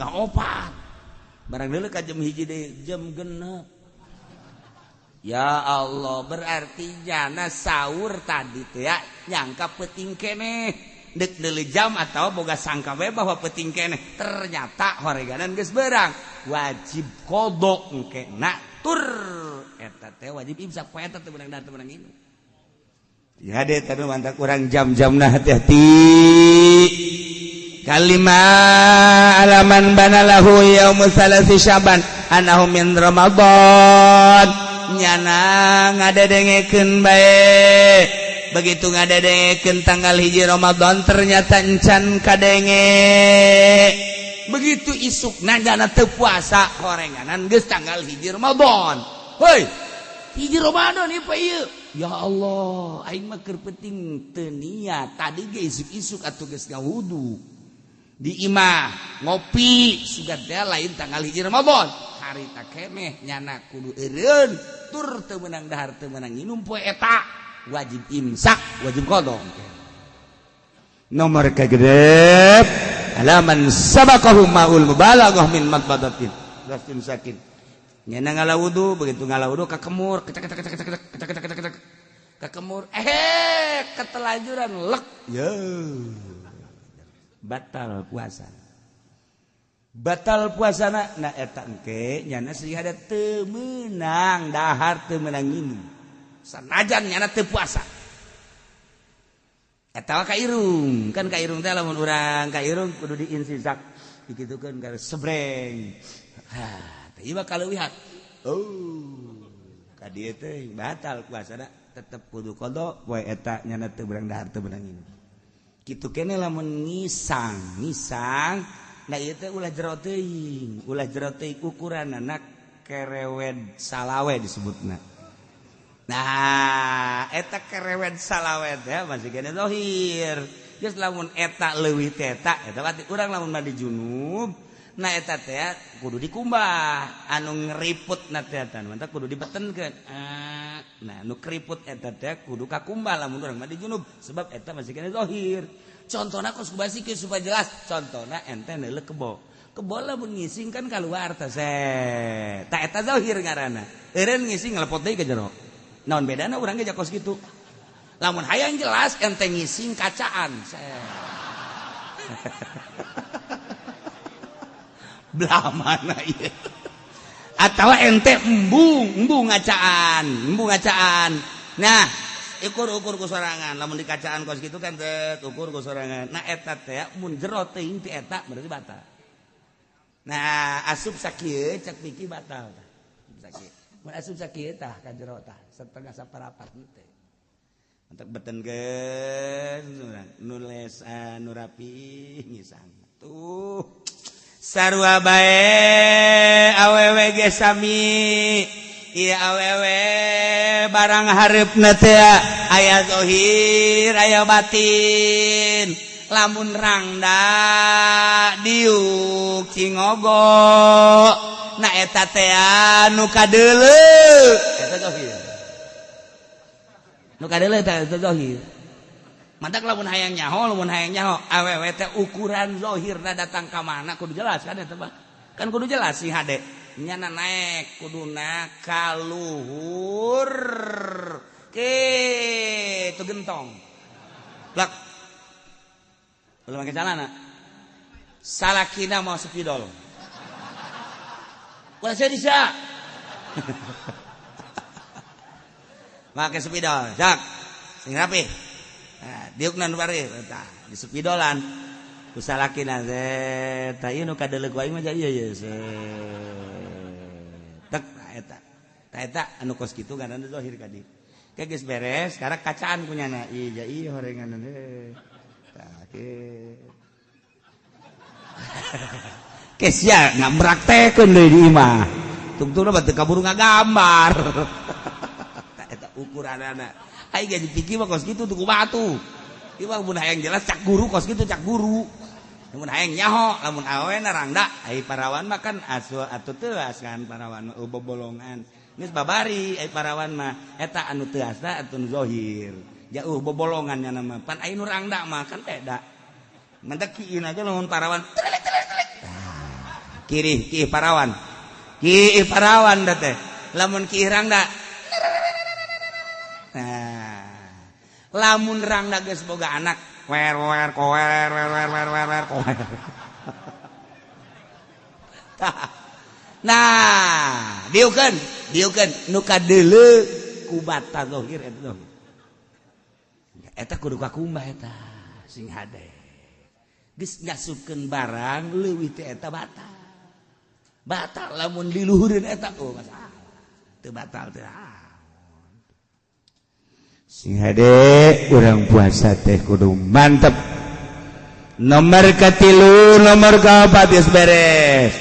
barang deuleu ka jam 1 deui, jam 6. Ya Allah, berarti jana sahur tadi tuh ya nyangka peuting keneh, dek deuleu jam atau boga sangka we bahwa peuting keneh, ternyata horeganan geus beurang, wajib qada engke na, tur eta teh wajib imsak poe eta, teu meunang dahar, teu meunang minum. Ya deh, tapi mantap kurang jam-jamna, hati-hati. Kalima, alaman banalahu yaumu salasi Syaban anahu min Ramadan, nyana ngadedengekeun bae, begitu ngadedengekeun tanggal 1 Ramadan ternyata encan kadenge, begitu isuk jana teu puasa, horenganan geus tanggal 1 Ramadan. Hoi, 1 Ramadan ieu ieu, ya Allah, aing mah keur peuting teu niat tadi ge, isuk-isuk atuh geus ngawudu di imah ngopi, sugan teh lain tanggal 1 Ramadan harita keneh, nyana kudu eureun tur teu meunang dahar, teu meunang nginum poe eta, wajib imsak, wajib qada. Nomor kagenep, alaman sabaqahu maul mubalaghah min madbadatin lastin sakit, nyana ngala wudu, begitu ngala wudu kakemur, kecek kecek kecek kecek kecek kecek kecek kakemur, eh ketelajuran lek, yo batal puasa, batal puasa. Nah, eta engke nyana sehingga teu meunang dahar, teu meunang minum sanajan nyana teu puasa. Eta ka irung kan, ka irung teh lamun urang ka irung kudu diinsisak, dikitukeun ka sebreng. Ha, teh ieu kaleuwihan, oh ka dieu teh batal puasa, tetep kudu qada poe eta, nyana teu beurang dahar, teu meunang minum. Kitu kene lamun ngisang, ngisang. Nah, ieu teh ulah jero teuing, ulah jero teuing, ukuranana kerewed salawe disebutna. Nah, eta kerewed salawe teh masih kene zahir. Geus lamun eta leuwih teh eta, eta berarti urang lamun mandi junub, nah eta teh kudu dikumbah, anu ngeriput na teh eta mantap kudu dibetenkeun. Nah, nu keriput eta teh kudu kakumbah lamun urang mandi junub, sebab eta masih kene zahir. Contohna kos kubasi supaya jelas, contohna ente neuleuh kebo, kebo lamun ngising kan keluar teh, tak eta zahir ngaranna. Eureun ngising ngelepot deui ke jero, naon bedana? Urang ge kos kitu. Lamun hayang jelas, ente ngising kacaan, belah mana ieu, atau ente embung, embung ngacaan, embung ngacaan. Nah, ukur-ukur ku sorangan, lamun di kacaan kos gitu kan teh ukur ku sorangan. Nah, eta teh mun jero teuing ti eta berarti batal. Nah, asup sakieu cek pikir batal tah. Sakieu mun asup sakieu tah ka jero tah setengah saparapat teh. Untuk betenkeun nules nu rapi ngisang tuh sarua bae awewe ge sami. Ieu awewe barang hareupna teh aya zahir aya batin. Lamun rangda diuk cingogo, nah eta teh nu kadeuleu, eta zahir. Nu kadeuleu eta zahir. Mantak lamun hayang nyaho awewe teh ukuran zahirna datang ka mana kudu jelas kan eta mah. Kan kudu jelas sih hade. Nyana naek kuduna kaluhur ke itu gentong. Plak. Belum pakai celana. Salakina mau spidol. Wah, saya bisa. Pakai spidol, jak. Sing rapi. Nah, diukna nu bari tah di spidolan. Ku salakina teh, tah ieu nu kadeuleu ku aing mah ieu ye. Tek eta. Tah eta anu kos kitu kan anu zahir ka dieu. Ke geus beres, sekarang kacaan kunyana. Iya iya horengan teh. Tah ke. Kesia nggak meraktekeun deui di imah. Tungtungna batu kaburu ngagambar. Eta ukuranana. Ai gaji pikir mah kos kitu tuku batu. Ieu mah mun hayang jelas cak guru kos kitu cak guru. Lamun hayang nyaho, lamun awena rangda, ai parawan mah kan asu atuh teuas kan parawan mah bobolongan. Geus babari ai parawan mah eta anu teuasna atuh nu zahir. Jauh bobolongan nya mah. Pan ai nu rangda mah kan beda. Mentek kieu aja lamun parawan. Kiri ki parawan. Ki parawan da teh. Lamun ki rangda. Nah, lamun rangda geus boga anak, wer wer kower wer wer wer wer wer kower. Nah, diukeun, diukeun nu kadeuleu ku bata zahir eta zahir. Eta kudu kakumbah eta sing hade. Geus ngasupkeun barang leuwih teh eta batal. Batal lamun diluhureun eta oh masalah. Teu batal teh. Sing hade urang puasa teh kudu mantep. Nomor katilu, nomor kaopat geus beres.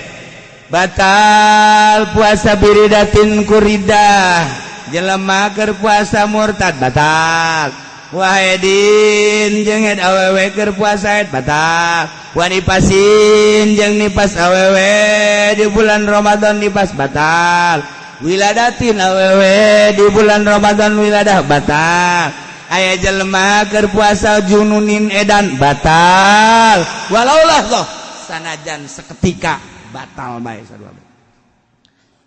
Batal puasa biridatin kuridah. Jelema keur puasa murtad batal. Wahidin jeung haid awewe keur puasa haid batal. Wanifasin jeung nipas awewe di bulan Ramadan nipas batal. Wiladatin awewe di bulan Ramadan wiladah batal. Aya jelema keur puasa jununin edan batal. Walaulah loh sanajan seketika batal bae sarua.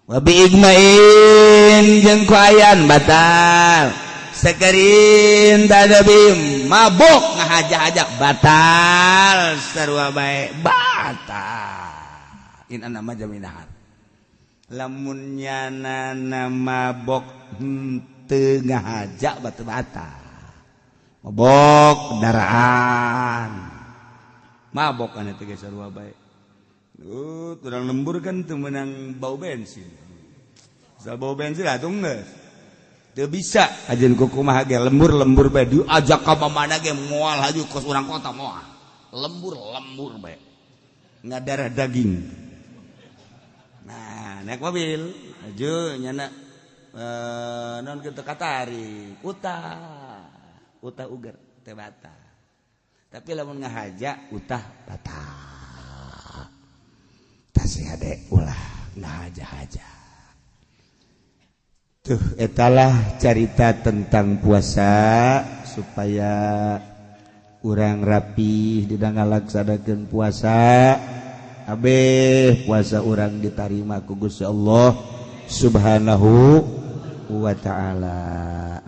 Wa bi igmain jeung ku ayan batal. Sekerin tadabi mabok ngahaja-haja batal sarua bae batal. In nama jaminahar. Lamun nyana mabok henteu ngahaja batu batal. Mabok daraan. Mabok kan eta ge sarua bae. Urang lembur kan teu meunang bau bensin. Asal bau bensin atuh geus. Teu bisa ajeun kumaha ge lembur-lembur bae diajak ka mana ge moal haju kos urang kota moal. Lembur-lembur bae. Ngadarah daging. Nah, naik mobil aju nyana non kitu katarik utah utah uger teh batal. Tapi lamun ngahaja utah batal. Tasih hade ulah ngahaja-haja. Tuh etalah carita tentang puasa supaya urang rapih dina ngalaksanakeun puasa. Abeh puasa urang ditarima ku Gusti Allah Subhanahu wa ta'ala.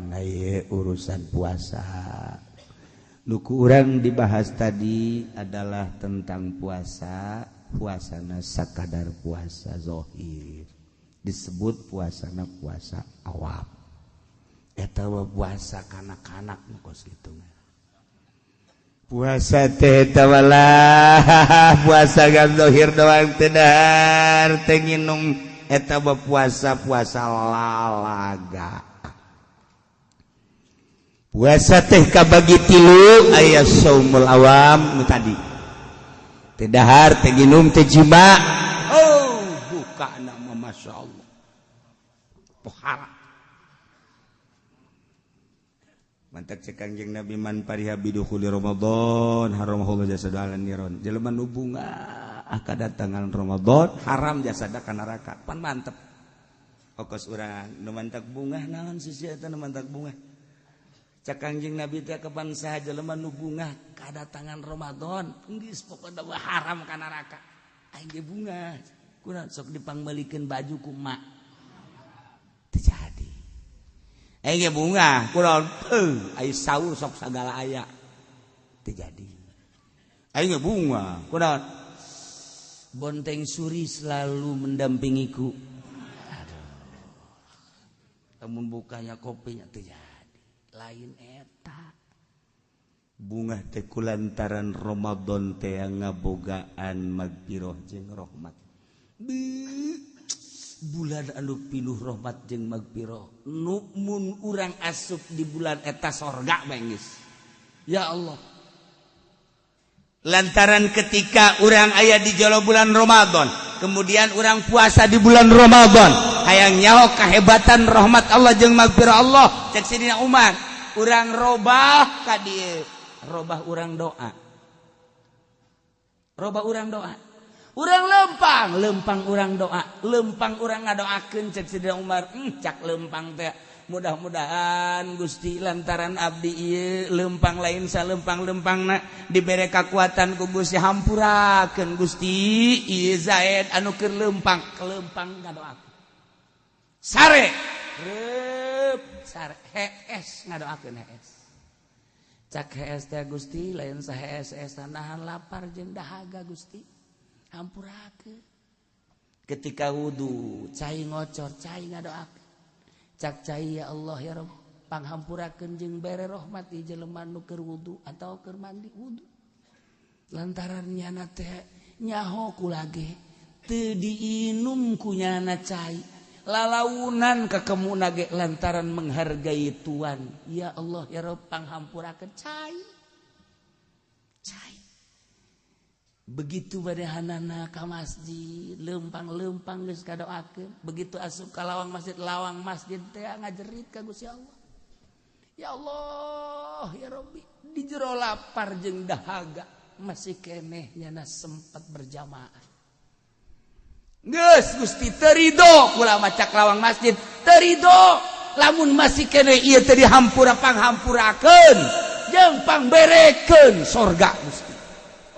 Nah, ieu urusan puasa. Nu ku urang dibahas tadi adalah tentang puasa, puasana sakadar puasa zahir. Disebut puasana puasa awam. Eta mah puasa kanak-kanak nu kos kitu. Puasa teh tawalah puasa gan zahir doang teu dahar teu nginum eta mah puasa-puasa lalaga. Puasa teh kabagi tilu, aya saumul awam nu tadi. Teu dahar teu nginum teu jima. Oh, buka nama Masya Allah. Pohara. Mantak cek Kangjeng Nabi man pariha bidukhuli Ramadan haramahullah jasada ala niron. Jelema nu bunga kadatangan Ramadan haram jasada ka neraka. Pan mantep. Okos urang nu mantak bungah naon sisi eta nu mantak bungah. Cek Kangjeng Nabi teh kapan saha jelema nu bungah kadatangan Ramadan geus pokona haram ka neraka. Aing ge bungah. Kunaon sok dipangmeulikeun baju ku emak. Teu jadi. Aing ge bungah kunaon heuh ai saur sok sagala aya. Teu jadi. Aing ge bungah kunaon bonteng suri selalu mendampingiku. Aduh. Lamun bukanya kopinya teu jadi. Lain eta. Bungah teh kulantaran Ramadan teh ngabogaan magfirah jeung rahmat. Bulan anu pinuh rahmat jeung magfirah. Nu mun urang asup di bulan eta sorga bae geus. Ya Allah. Lantaran ketika urang aya di jero bulan Ramadan, kemudian urang puasa di bulan Ramadan, hayang nyaho kahebatan rahmat Allah jeung magfirah Allah. Cek Sidina Umar, urang robah ka dieu, robah urang doa. Robah urang doa. Urang lempang, lempang urang doa, lempang urang ngadoakeun cek Sidina Umar, cak lempang teh mudah-mudahan Gusti lantaran abdi ieu lempang lain salempang-lempangna dibere kakuatan ku Gusti hampurakeun Gusti ieu Zaid anu keur lempang, kelempang ngadoakeun. Sare reup sare hees ngadoakeun hees. Cak hees teh Gusti lain sahees-hees nahan lapar jeung dahaga Gusti. Hampurakeun. Ketika wudu cai ngocor cai ngadoakeun. Cak cai ya Allah ya Rabb panghampurakeun jeung bere rahmat ieu jelema nu keur wudu atawa keur mandi wudu. Lantaran nyana teh nyaho kula ge teu diinum ku nyana cai. Lalaunan kakemuna ge lantaran menghargai tuan. Ya Allah ya Rabb panghampurakeun cai. Cai. Begitu badehanana ka masjid, lempang-lempang geus kadoakeun. Begitu asup ka lawang masjid teh ngajerit ka Gusti Allah. Ya Allah, ya Rabbi, di jero lapar jeung dahaga masih keneh nyana sempat berjamaah. Geus Gusti teu ridho kula maca lawang masjid, teu ridho lamun masih keneh ieu teh dihampura panghampurakeun jeung pangberekeun sorga Gusti.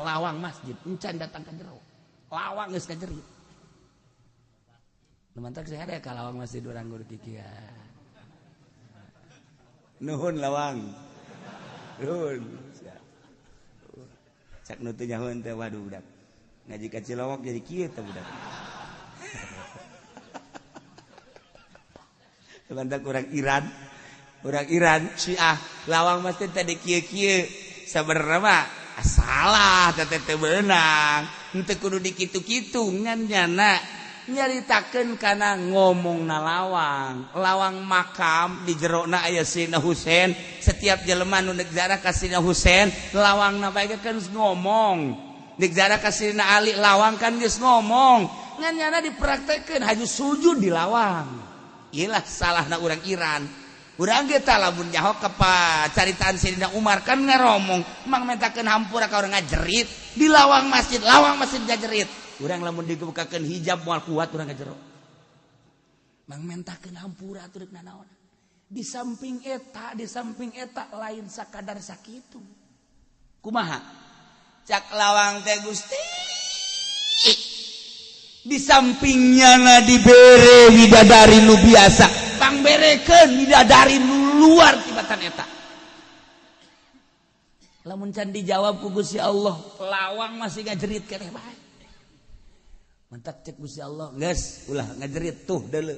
Lawang masjid encan datang ka jero. Lawang geus ka jerit. Nu mantak sih ada ka lawang masjid urang guru kikian. Nuhun lawang. Nuhun. Cak nu teu nyahoeun teh waduh budak. Ngaji ka Cilowok jadi kieu teh budak. Mantak urang Iran Syiah lawang masjid teh di kieu-kieu. Sabenerna mah salah teh teh beunang henteu kudu dikitu-kitu ngan nyana nyaritakeun kana ngomongna lawang lawang makam di jerona aya Sayyidina Husain setiap jelema nu deuk ziarah ka Sayyidina Husain lawangna bae kan geus ngomong deuk ziarah ka Sayyidina Ali lawang kan geus ngomong ngan nyana dipraktekeun haju sujud di lawang. Iyalah salahna urang Iran. Urang ge tah lamun nyaho ka caritaan Sayyidina Umar kan ngaromong mang mentakeun hampura ka urang ngajerit di lawang masjid ngajerit. Urang lamun dibukakeun hijab moal kuat urang ka jero. Mang mentakeun hampura atuh rek nanaon. Di samping eta lain sakadar sakitu. Kumaha? Cak lawang teh Gusti. Di sampingnya na dibere widadari nu biasa. Pangberekeun widadari nu luar tibatan eta. Lamun can dijawab ku Gusti Allah, lawang masih ngajerit keneh bae. Mantak cek Gusti Allah, geus ulah ngajerit tuh deuleu.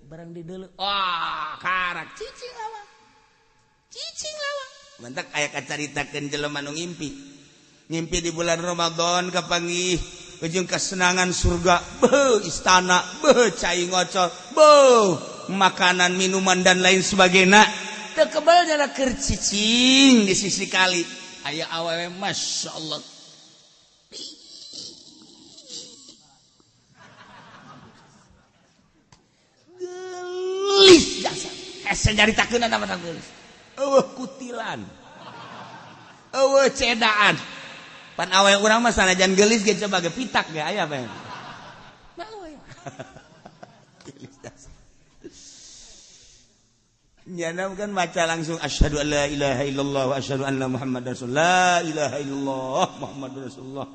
Barang di deuleu, wah karak cicing lawang. Cicing lawang. Mantak aya kacaritakeun jelema nu ngimpi. Ngimpi di bulan Ramadan kapanggih ujung kesenangan surga, beuh istana, beuh cai ngocor, beuh makanan, minuman dan lain sebagainya. Teu kebal nyala keur cicing di sisi kali. Aya awewe Masya Allah. Geulis jasa. Hese nyaritakeun mata geulis. Eueuh kutilan. Eueuh cedaan. Pan awe urang mah sanajan geulis ge coba ge pitak ge aya bae. Malu aya. Geulis jasa. Nyana kan baca langsung asyhadu an la ilaha illallah wa asyhadu anna muhammadar rasulullah. La ilaha illallah muhammadur rasulullah.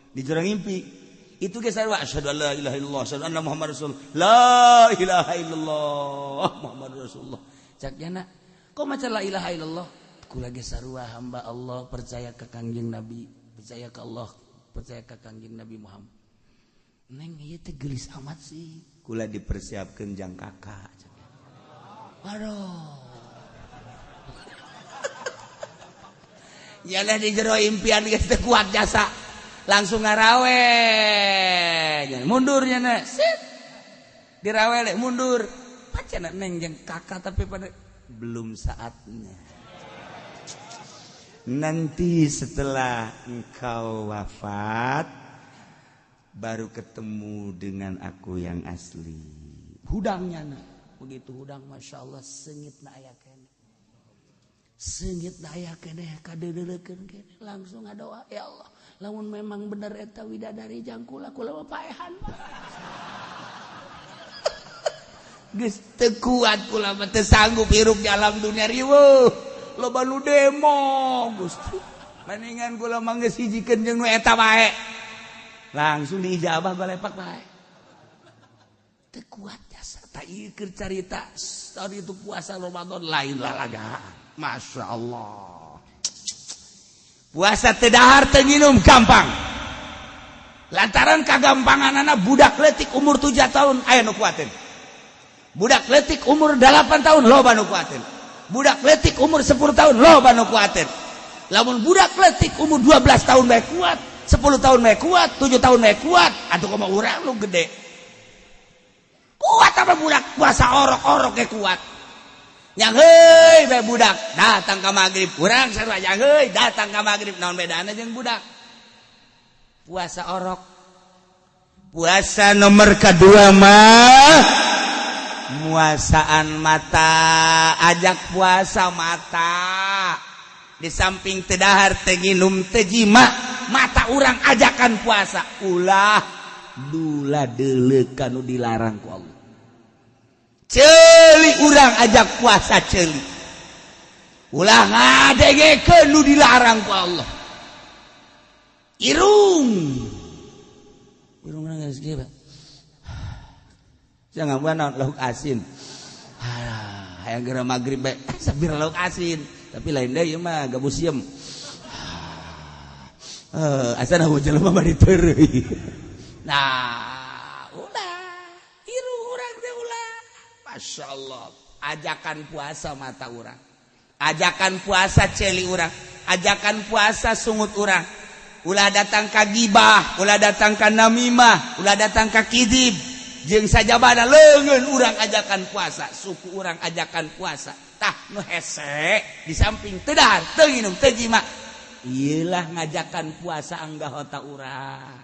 Di jero ngimpi itu ge sarua asyhadu an la ilaha illallah asyhadu anna muhammadar rasulullah. La ilaha illallah muhammadur rasulullah. Cak jana, kok maca la ilaha illallah? Kula ge sarua hamba Allah, percaya ka Kangjeng Nabi, percaya ka Allah, percaya ka Kangjeng Nabi Muhammad. Neng ieu teh geulis amat sih. Kula dipersiapkeun jang kakak. Aduh. Yalah di jero impian geus teu kuat jasa. Langsung ngarawe. Mundur nya sit. Dirawele mundur. Pacana neng jeung kakak tapi pada belum saatnya. Nanti setelah engkau wafat baru ketemu dengan aku yang asli. Hudangnya na. Begitu hudang Masya Allah sengit na aya keneh. Sengit na aya keneh kadeudeukeun keneh. Langsung ngadoa ya Allah. Lamun memang bener eta widadari jang kula kula mah paehan. Geus teu kuat kula mah teu sanggup hirup di alam dunia riweuh. Loba nu demo Gusti. Mendingan kula mah geus hijikeun jeung nu eta bae. Langsung diijabah balepak bae. Teu kuat jasa tak ieu keur carita tadi itu puasa Ramadan lain lalagaan. Masya Allah. Puasa teu dahar teu nginum gampang. Lantaran kagampanganana budak leutik umur 7 tahun aya nu kuateun. Budak leutik umur 8 tahun loba nu kuateun. Budak leutik umur 10 tahun loba nu kuateun. Lamun budak leutik umur 12 tahun bae kuat, 10 tahun bae kuat, 7 tahun bae kuat, atuh kumaha urang nu gede. Kuat apa budak puasa orok-orok ge kuat. Yang heuy bae budak datang ka magrib, urang sarua yang heuy datang ka magrib, naon bedana jeung budak? Puasa orok. Puasa nomor kedua mah muasaan mata, ajak puasa mata. Di samping teu dahar teu nginum teu jima, mata urang ajakan puasa. Ulah dula deuleuh kanu dilarang ku Allah. Ceuli urang ajak puasa ceuli. Ulah ngadengekeun nu dilarang ku Allah. Irung. Irung geus kieu, Pak. Jangan buat lauk asin. Hayang geura magrib bae sabir lauk asin, tapi lain deui mah gabus sieum. Asana jelema mah diteureuy. Nah, ulah irung urang teh ulah. Masya Allah, ajakan puasa mata urang, ajakan puasa ceuli urang, ajakan puasa sungut urang. Ulah datang ka gibah, ulah datang ka namimah, ulah datang ka kidib. Jeung sajabana leungeun urang ajakan puasa, suku urang ajakan puasa. Tah nu hese di samping teu dahar, teu nginum, teu jima. Ieulah ngajakan puasa anggota urang.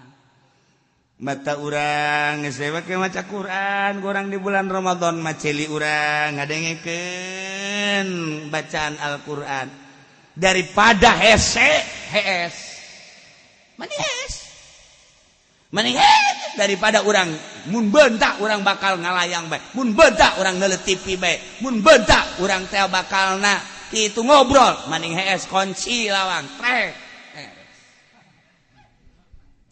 Mata urang geus we maca Quran, urang di bulan Ramadan mah ceuli urang ngadengekeun bacaan Al-Qur'an. Daripada hese, hees. Manis. Mending daripada urang mun bentak urang bakal ngalayang bae, mun bentak urang neuleut TV bae, mun bentak urang teh bakalna kitu ngobrol, mending hees kunci lawang trek.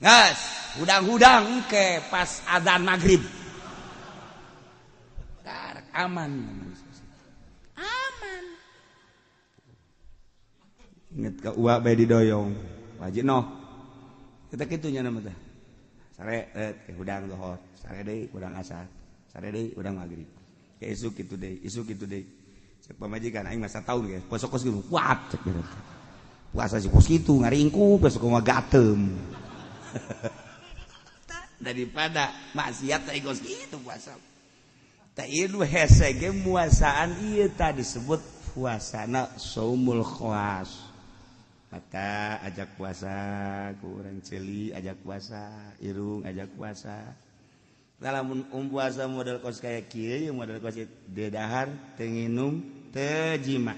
Geus, hudang-hudang ke pas adzan maghrib. Karek aman. Aman. Inget ka uak bae didoyong. Wajib noh. Kita kitu nya nama teh. Sare hudang lohor, sare deui hudang asar, sare deui hudang maghrib. Ke isuk kitu deui, isuk kitu deui. Cek pamajikan aing mah sataun ge, puasa kos kitu kuat cek bener. Puasa sih kos kitu ngaringkuk besok mah gatem. Daripada maksiat teh kos kitu puasa. Tah ieu nu hese ge muasaan ieu tah disebut puasana saumul khawas. Mata ajak puasa, ku urang ceuli ajak puasa, irung ajak puasa. Lamun puasa model kos kaya kieu, model kos teu dahar, teu nginum, teu jima.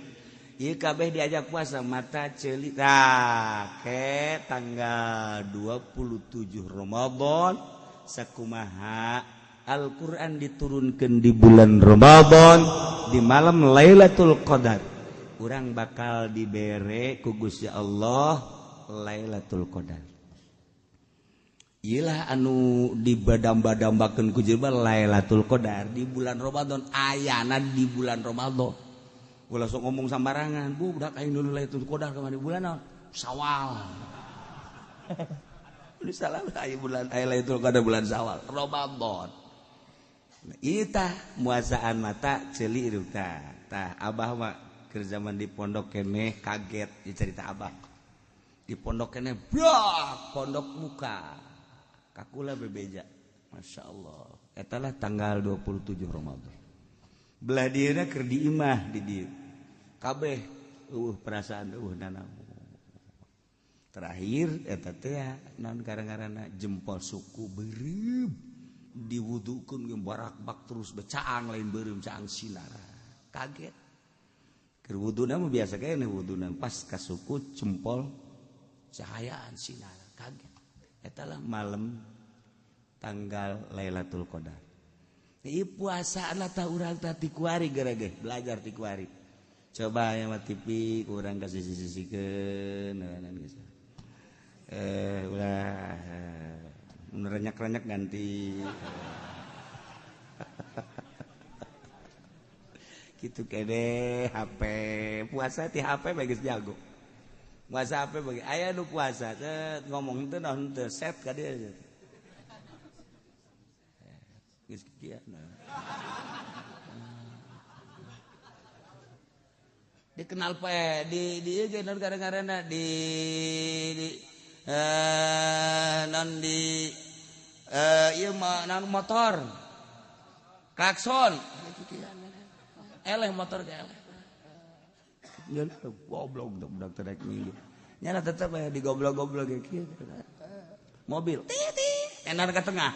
Ieu kabeh diajak puasa mata ceuli. Tah, ke tanggal 27 Ramadan sakumaha Al-Qur'an diturunkeun di bulan Ramadan di malam Lailatul Qadar. Urang bakal dibere ku Gusti Allah Lailatul Qadar. Iyalah anu dibadamba-dambakeun ku jelema Lailatul Qadar di bulan Ramadan, ayana di bulan Ramadan. Ulah sok ngomong sambarangan, bu budak aing dulu Lailatul Qadar kamari bulan naon? Syawal. Udah salah aya bulan aya Lailatul Qadar bulan Syawal, Ramadan. Ieu tah muasaan mata ceuli hirup tah. Tah abah mah keur zaman di pondok keneh kaget dicerita abah. Di pondok keneh brak pondok muka. Kakula bebeja. Masya Allah. Etalah tanggal 27 Ramadan. Belah dieuna keur di imah di dieu. Kabeh eueuh perasaan eueuh nanaon. Terakhir eta teh naon gara-garana jempol suku beureum diwudukeun ge barakbak terus becaang lain beureum caang sinar. Kaget. Keur wuduna mah biasa kene wuduna pas ka suku jempol cahayaan sinar. Kaget. Etalah malam tanggal Lailatul Qadar. Ieu puasa lah tah urang tah ti kuari gerege belajar ti kuari. Coba aya mah TV urang ka sisi-sisikeun geus. Ulah renyak-renyak ganti. Kitu kene HP puasa ti HP bae geus jago. Puasa apa bagi aya nu puasa teh ngomong teh naon teh set ka dieu. Geus kieu. Dikenal poe di ieu ge naon gara-garana di naon di ieu mah naon motor. Klakson. Eleh motor ge eleh. Goblok budak terek minggu. Nyana tetep aya di goblok-goblok ge kieu. Mobil titit enar ke tengah.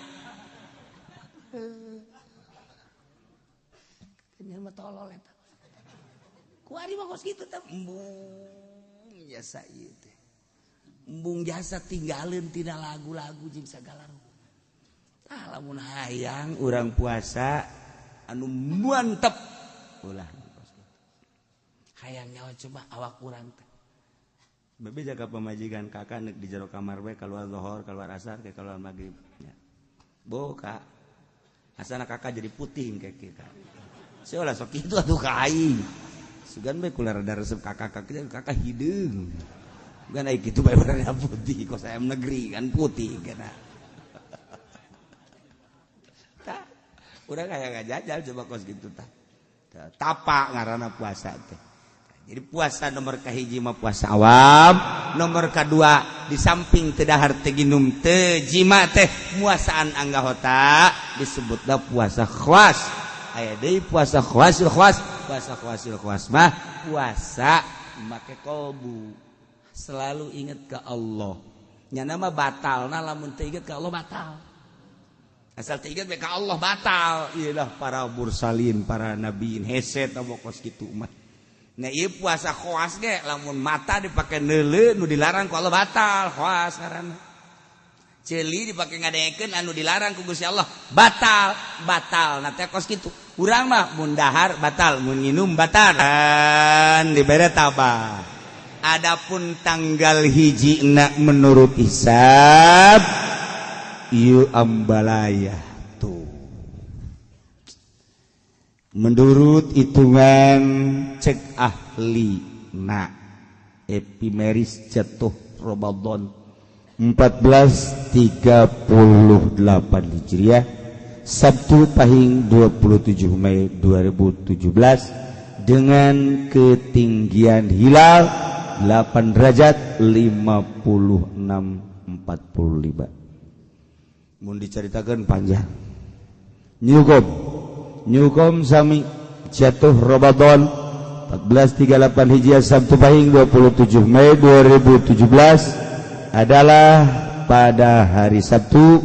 Nya mah tolol eta. Kuari mah kos kitu teh embung jasa ieu teh. Embung jasa tinggalin tina lagu-lagu jeung sagala rupa. Tah lamun hayang urang puasa anu mantep ulah. Hayang nyawa coba awak urang teh. Bebe jaga pamajikan kakak nek di jero kamar we keluar zuhur, keluar asar, ke keluar maghrib. Ya. Bo kak, asana kakak jadi putih kayak kita. Seolah sok itu atuh ka aing. Sugan we kula rada resep kakak kakak kakak hideung. Bukan ai kitu bae warna putih kos ayam negeri kan putih kana. Tah, urang aya ngajajal coba kos kitu tah. Tapa ngaranna puasa teh. Jadi puasa nomor kahiji mah puasa awam, nomor kedua di samping teu dahar teu ginum teu jima teh muasaan anggahota disebutna puasa khawas. Aya deui puasa khawasil khawas, puasa khawasil khawas mah puasa make kolbu. Selalu ingat ke Allah. Nyana mah batalna lamun teu inget ka Allah batal. Asal teu inget ka Allah batal. Iyalah para mursalin, para nabiin hese tah kos kitu mah. Nah ieu puasa khawas ge lamun mata dipake neuleu nu dilarang ku Allah batal khawas ngaranna. Ceuli dipake ngadengekeun anu dilarang ku Gusti Allah batal, batal. Nah teh kos kitu. Urang mah mun dahar batal, mun nginum batal. Dan dibere tabah. Adapun tanggal hiji na menurut hisab ieu ambalaya tuh. Menurut hitungan cek ahli na epimeris jatuh Ramadan 1438 Hijriah Sabtu Pahing 27 Mei 2017 dengan ketinggian hilal 8 derajat 56,45. Mun diceritakan panjang. Nyukom sami jatuh Ramadan 1438 Hijriah Sabtu Pahing 27 Mei 2017 adalah pada hari Sabtu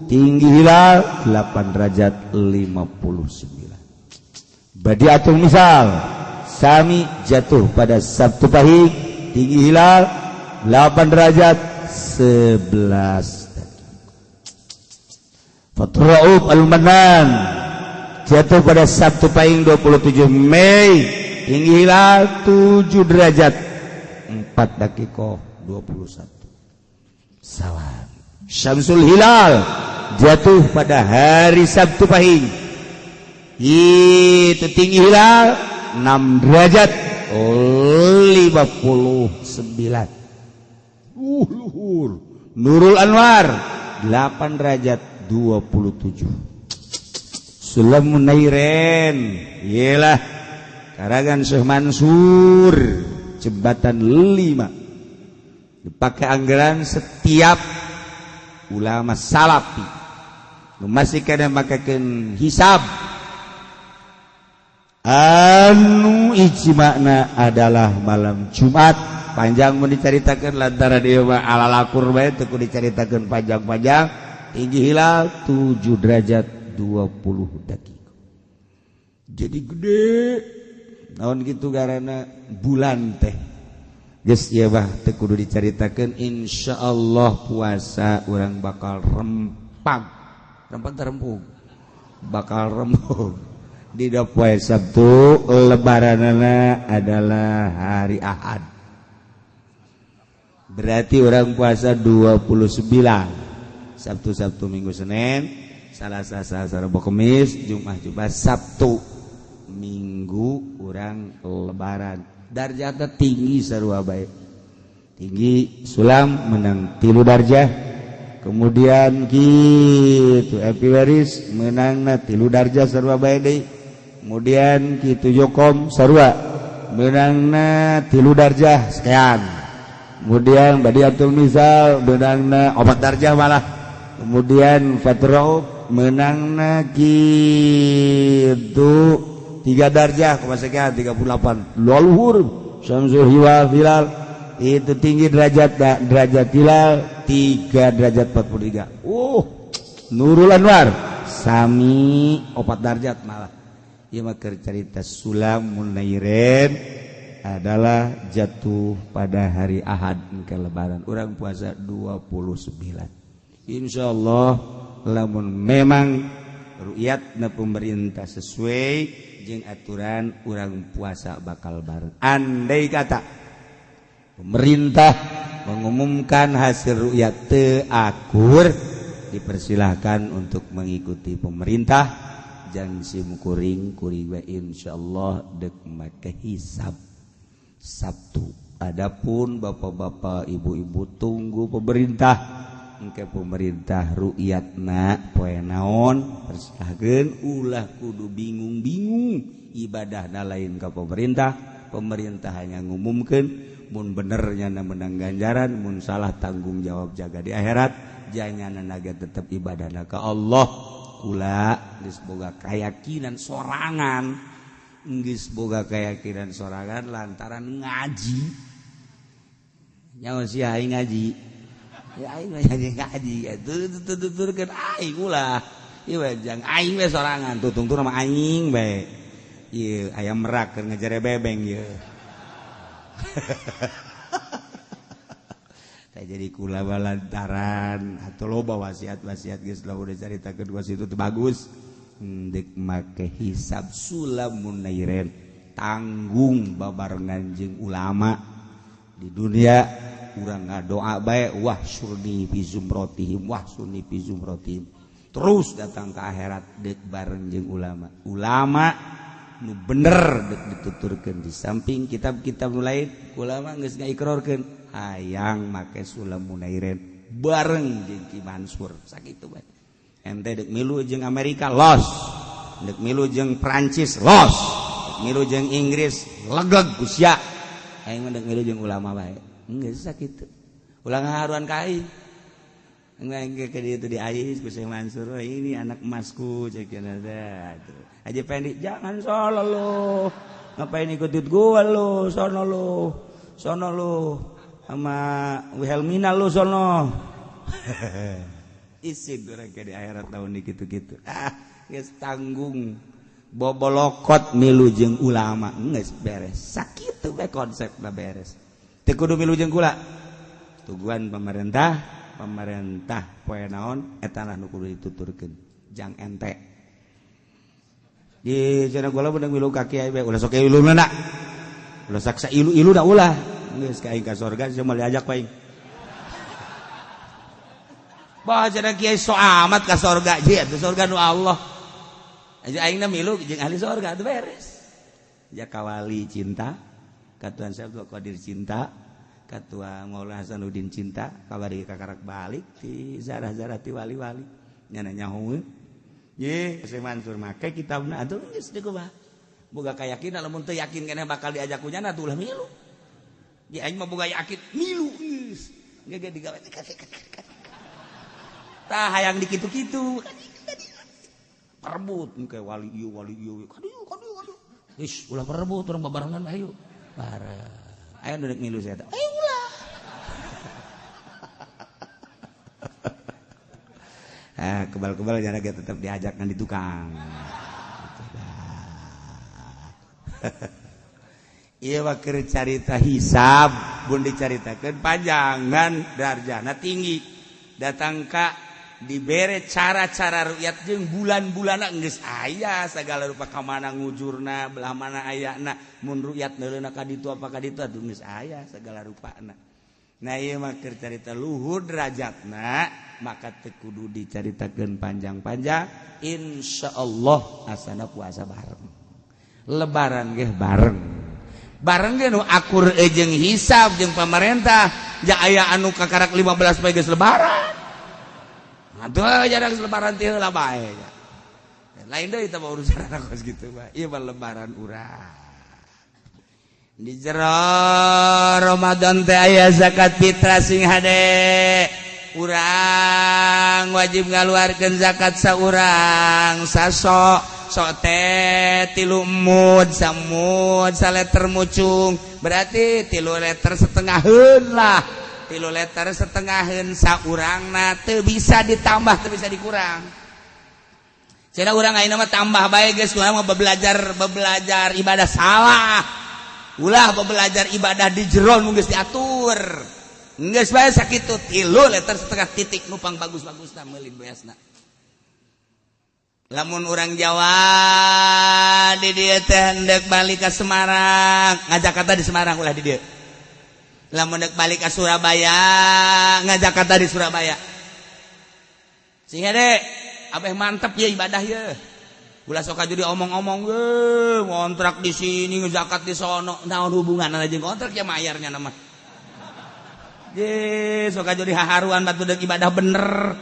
tinggi hilal 8 derajat 59. Badiatul misal sami jatuh pada Sabtu Pahing, tinggi hilal 8 derajat 11. Fathur Rauf Al-Manan jatuh pada Sabtu Pahing 27 Mei, tinggi hilal 7 derajat 4 dakikoh 21. Salam. Syamsul Hilal jatuh pada hari Sabtu Pahing, itu tinggi hilal 6 derajat 59. Luhur. Nurul Anwar 8 derajat 27. Sulam Munairen ialah karangan Syekh Mansur, jembatan 5 dipakai anggaran setiap ulama salafi masih kadang makakeun hisab anu ijma'na adalah malam Jumat. Panjang mau diceritakan lantaran ieu mah ala lakur bae teu kudu dicaritakeun panjang-panjang. Tinggi hilal 7 derajat 20 detik. Jadi gede naon gitu karena bulan teh geus ieu bah teu kudu dicaritakeun. Insyaallah puasa urang bakal rempag rempag teh rempug bakal rempug di poe Sabtu. Lebaranana adalah hari Ahad, berarti orang puasa 29 Sabtu, Sabtu, Minggu, Senin, Salasa, Selasa, Rabu, Kamis, Jumat, Jumat, Sabtu, Minggu orang lebaran. Darjatnya tinggi sarua bae, tinggi sulam menang 3 darjah, kemudian gitu Epi Waris menangna 3 darjah sarua bae deui, kemudian kitu Jokom sarua menangna 3 darjah sekian, kemudian Badiatul Misal menangna 4 darjah malah, kemudian Fathur menangna gitu 3 darjah sekian 38. Luhur Syamsul Hilal itu tinggi derajat derajat hilal 3 derajat 43. Nurul Anwar sami 4 derajat malah. Ieu mah keur carita Sulam Munairen adalah jatuh pada hari Ahad ke lebaran. Urang puasa 29. Insyaallah lamun memang ru'yatna pemerintah sesuai jeung aturan, urang puasa bakal bareng. Andai kata pemerintah mengumumkan hasil ru'yat teu akur, dipersilahkan untuk mengikuti pemerintah. Jangan sim kuring kuring we insyaallah dek make hisab Sabtu. Adapun bapak-bapak ibu-ibu tunggu pemerintah, engke pemerintah ru'yatna poe naon persilahkeun, ulah kudu bingung-bingung ibadahna lain ka pemerintah. Pemerintah hanya ngumumkeun, mun benernya menang ganjaran, mun salah tanggung jawab jaga di akhirat. Janyana naga tetep ibadahna ka Allah. Kula geus boga keyakinan sorangan, geus boga keyakinan sorangan lantaran ngaji. Nyawa sia aing ngaji. Ya aing mah ngaji tuturkeun aing ulah. Ieu jang aing we sorangan tutungtur mah aing bae. Ieu ayam merak keur ngejere bebeng ieu. Jadi kula lantaran atau loba wasiat-wasiat geus lah udah carita kedua situ teu bagus. Dek make hisab Sulam Munairen tanggung babarengan jeung ulama di dunia. Urang ngadoa bae wah surni fi zumratihim wah surni fi zumratihim, terus datang ke akhirat dek bareng jeung ulama. Ulama nu bener dek dituturkeun di samping kitab-kitab nu lain, ulama geus ngaikrorkeun hayang make Sulam Munairen bareng jeung Ki Mansur sakitu bae. Ente dek milu jeung Amerika los, dek milu jeung Prancis los, dek milu jeung Inggris legeg ku sia. Aing mah dek milu jeung ulama bae. Geus sakitu. Ulah ngaharuan ka aing. Engke ke dieu teh diais ku Syekh Mansur, ini anak emasku cek cenah teh. Haji Pendi jangan solo lu. Ngapain ikutin gua lu, sono lu. Sono lu. Sama Wilhelmina lu sono. Isin urang ke di akhirat lamun di kitu-kitu. Ah, geus tanggung bobolokot milu jeung ulama geus beres. Sakitu we konsepna beres. Teu kudu milu jeung kula. Tuguan pemerintah, pemerintah poe naon eta lah nu kudu dituturkeun. Jang ente. Di cenah kula beunang milu ka kiai bae ulah sok iluna na. Ulah saksa ilu-ilu da ulah. Geus ka aing ka sorga sia moal diajak ku aing. Bah cenah kiai so amat ka sorga je atuh sorga nu Allah. Aja aing na milu jeung ahli sorga atuh beres. Ja kawali cinta, ka Tuhan Syekh Abdul Qadir cinta, ka Tuhan Maulana Hasanuddin cinta, kabari kakarak balik ti zarah-zarah ti wali-wali. Nya nyaho. Ye, Syekh Mansur make kitabna atuh geus teu kumaha. Boga kayakinan lamun teu yakin keneh bakal diajak ku nyana atuh ulah milu. Ye aing mah boga yakin milu geus. Ge digawe tah hayang dikitu-kitu. Perebut engke wali ieu wali ieu. Kadieu kadieu kadieu. Geus ulah perebut urang babarengan ayo. Bareng. Aya nu rek milu saya teh. Eh ulah. Ah kebal-kebal jara ge tetep diajak ngan di tukang. Ieu mah keur carita hisab, mun dicaritakeun panjangan darjana tinggi. Datang ka dibere cara-cara rukyat jeung bulan-bulanna geus aya sagala rupa ka mana ngujurna belah mana ayana mun rukyat neuleuna ka ditu apa ka ditu atuh geus aya sagala rupana. Nah ieu mah keur carita luhur derajatna maka teu kudu dicaritakeun panjang-panjang. Insyaallah asana puasa bareng lebaran ge bareng bareng ge nu akur jeung hisab jeung pamarentah ja aya anu kakarak 15 poe geus lebaran. Aduh, jarang lebaran teh heula bae. Lain deui teh urusan kos kitu mah. Ieu mah lebaran urang. Di jero Ramadan teh aya zakat fitrah sing hade. Urang wajib ngaluarkeun zakat saurang sasok sok teh 3 mud samud saleter mucung. Berarti 3 liter setengaheun lah. 3 liter setengaheun saurangna teu bisa ditambah teu bisa dikurang. Cenah urang ayeuna mah tambah bae geus urang mah bebelajar ibadah salah. Ulah bebelajar ibadah di jero nu geus diatur. Geus bae sakitu 3 liter setengah titik nu pang bagus-bagusna meuli beasna. Lamun urang Jawa di dieu teh hendeuk balik ka Semarang, ngajakarta di Semarang ulah di dieu. Lamun dek balik ke Surabaya ngajakarta di Surabaya sehingga dek abeh mantep ya ibadah ya ulah sok aja diomong-omong ge ngontrak di sini ngezakat di sono naon hubungan aja ngontrak ya mayarnya nama je sok aja dihaharuan batu dek ibadah bener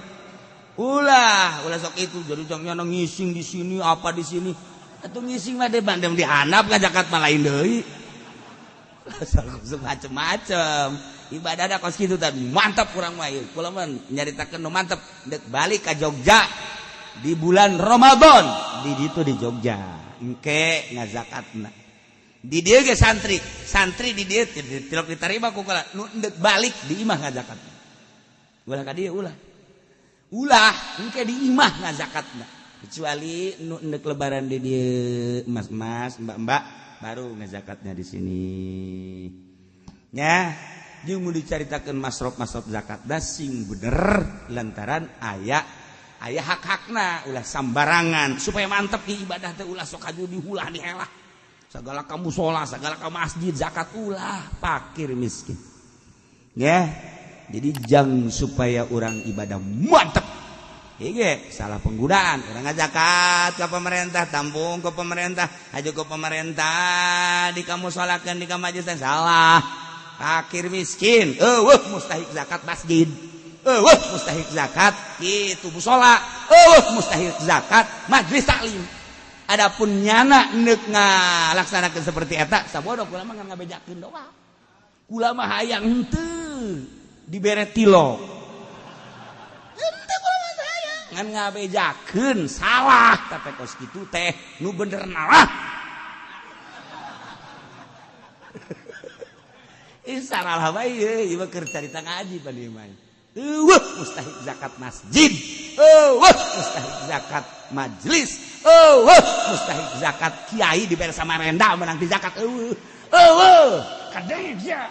ulah ulah sok itu jadi jangan ngising di sini apa di sini atau ngising mah deh bandem dihanap ngajakat mah lain deui. Macem-macem ibadah ada kos kitu tadi mantap kurang mah ieu kula mah nyaritakeun nu mantep deuk balik ka Jogja di bulan Ramadan di ditu di Jogja engke ngazakatna di dieu ge santri santri di dieu tilok ditarima ku kula nu deuk balik di imah ngazakatna ulah ka dieu ulah ulah engke di imah ngazakatna kecuali nu deuk lebaran di dieu mas-mas mbak-mbak baru ngezakatnya di sini. Ya, jeung mun dicaritakeun masrof-masrof zakat da sing bener lantaran aya aya hak-hakna ulah sambarangan supaya mantep di ibadah teh ulah sok aju dihulah dihelah. Segala ka mushola, segala ka masjid zakat ulah fakir miskin. Ya, jadi jang supaya orang ibadah mantep. Iya, salah penggunaan. Orang ngazakat ke pemerintah, tampung ke pemerintah, aju ke pemerintah, di kamu sholakeun di ka masjid salah. Fakir miskin, eueuh mustahik zakat masjid. Eueuh mustahik zakat kitu mushola, eueuh mustahik zakat majlis taklim. Adapun nyana neuk ngalaksanakeun seperti eta, sabodo kula mah ngan ngabejakeun doang. Kula mah hayang henteu dibere tilo. Ngan ngabejakeun salah tapi kos kitu teh nu bener nalah. Ih salah bae ieu mah keur carita ngaji pan ieu mah. Eueuh mustahik zakat masjid, eueuh mustahik zakat majelis, eueuh mustahik zakat kiai dibere Samarinda menang di zakat eueuh. Eueuh kadeng sia.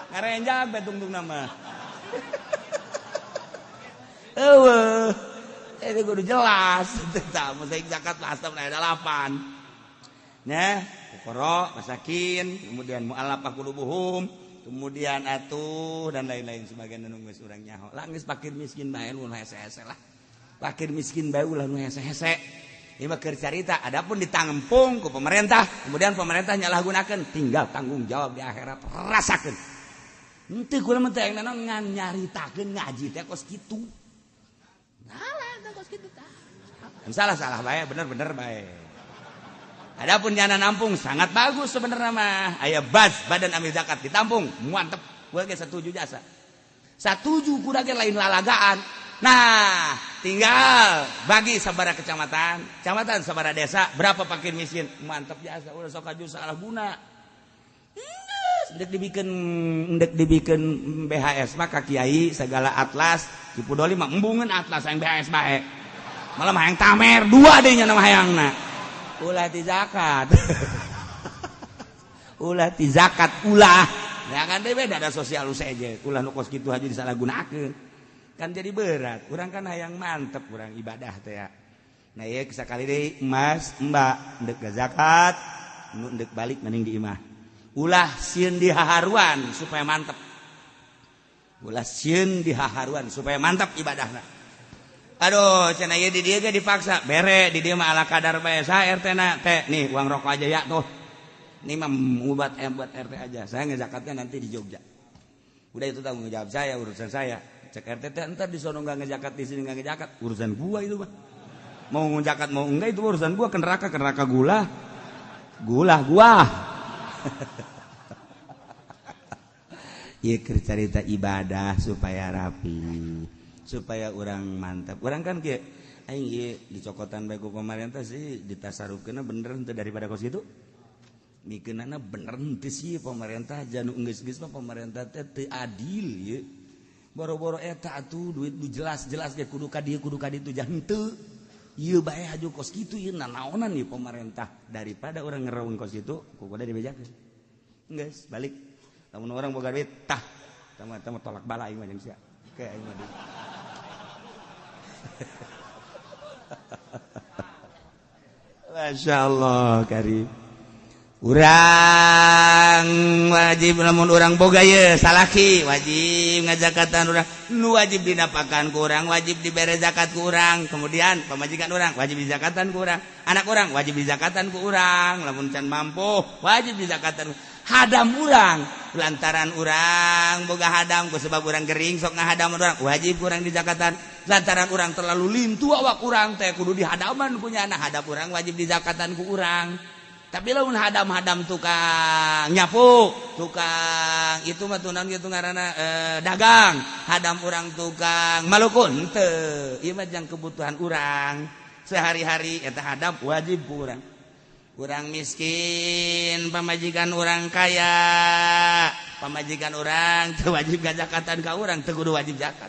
Ngarenjak bae tungtung nama. Eueuh. Itu kudu jelas. Tah mustahik zakat asnaf aya 8. Nah, fuqara, masakin, kemudian mu'allafah qulubuhum, kemudian atuh dan lain-lain sebagian nu geus urang nyaho. Lah geus fakir miskin bae nu hese-hese lah. Fakir miskin bae ulah nu hese-hese. Ieu mah keur carita, adapun ditampung ku pemerintah, kemudian pemerintah nyalahgunakeun, tinggal tanggung jawab di akhirat rasakeun. Henteu kula mah teh naon ngan nyaritakeun ngaji teh kos kitu. Salah teh kos kitu tah. Salah-salah bae, bener-bener bae. Adapun nyana nampung sangat bagus sebenarnya mah. Aya baz badan amil zakat ditampung, mantep. Gua ge setuju jasa. Satuju kuda ge lain lalagaan. Nah, tinggal bagi sabara kecamatan, kecamatan sabara desa, berapa fakir miskin, mantep jasa. Udah sok aju salah guna. Ndek dibikin BHS mah ka kiai segala atlas, Cipudoli mah embungeun atlas yang BHS bae. Malah mah hayang tamer dua deui nya nama hayangna. Ulah ti zakat. Ulah ti zakat ulah. Ya kan deui beda ada sosial saja. Ulah nu kos kitu aja disalahgunakeun. Kan jadi berat. Urang kan hayang mantep urang ibadah teh ya. Nah ieu sakali deui emas, mbak ndek zakat, nu ndek balik mending di imah. Ulah sieun dihaharuan supaya mantep. Ulah sieun dihaharuan supaya mantap ibadahna. Aduh, cenah ieu di dieu ge dipaksa. Bere di dieu mah ala kadar bae sa RT na teh nih uang rokok aja ya tuh. Ini mah buat buat RT aja. Saya ngezakatnya nanti di Jogja. Udah itu tanggung jawab saya, urusan saya. Cek RT teh entar di sono enggak ngezakat, di sini enggak ngezakat, urusan gua itu mah. Mau ngezakat mau enggak itu urusan gua, ke neraka gula. Gula gua. Ieu keur carita ibadah supaya rapi, supaya orang mantap. Orang kan kieu aing ieu dicokotan bae ku pemerintah sih ditasarufkeunna bener henteu daripada kos kitu. Mikeunana bener henteu sih pemerintah janu geus-geus mah pemerintah teh teu adil ieu. Boro-boro eta atuh duit nu jelas-jelas ge kudu ka dieu kudu ka ditu jah henteu. Ieu bae haju kos kitu ieu nanaonan ieu pemerintah daripada urang ngereung kos kitu ku kudu dibejakeun. Geus balik. Lamun orang boga duit tah tama tolak bala aing mah jeung sia. Ke aing mah. Masya Allah karim. Urang wajib lamun urang boga ye salaki wajib ngajakatan urang nu wajib dinapakan ku urang wajib dibere zakat ku urang, kemudian pamajikan urang wajib dizakatan ku urang, anak urang wajib dizakatan ku urang, lamun can mampu wajib dizakatan hadam urang lantaran urang boga hadam ku sebab urang gering sok ngahadam urang wajib kurang dizakatan, lantaran urang terlalu lintu awak urang teh kudu dihadaman punya anak hadam urang wajib dizakatan ku urang. Tapi lamun hadam-hadam tukang nyapu, tukang itu mah tunan gitu ngaranna dagang, hadam urang tukang malukun teu, ieu mah jang kebutuhan urang sehari-hari eta hadam wajib ku urang. Urang miskin, pamajikan urang kaya, pamajikan urang teu wajib zakatan ka urang, teu kudu wajib zakat.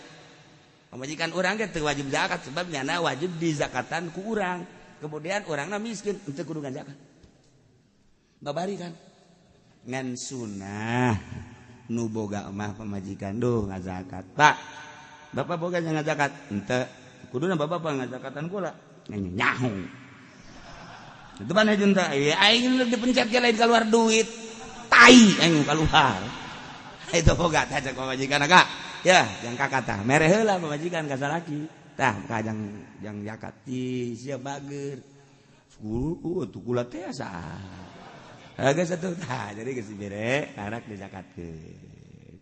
Pamajikan urang ge teu wajib zakat sebab nyana wajib dizakatan ku urang. Kemudian urangna miskin, teu kudu ngazakat. Babari kan ngan sunah nu boga mah pamajikan duh ngazakat. Pak, bapak boga ngazakat henteu, kuduna bapak apa ngazakatan kula nyaho. Itu mana junta aing dipencet ge lain keluar duit tai aing keluar. Itu boga tah cek pamajikan kak. Ya, jang kakak tah mere heula pamajikan ka salaki. Tah ka jang jang zakat ti sia bager. Tuh kula teh asa. Agak satu tah jadi geus dibere anak dizakatkeun.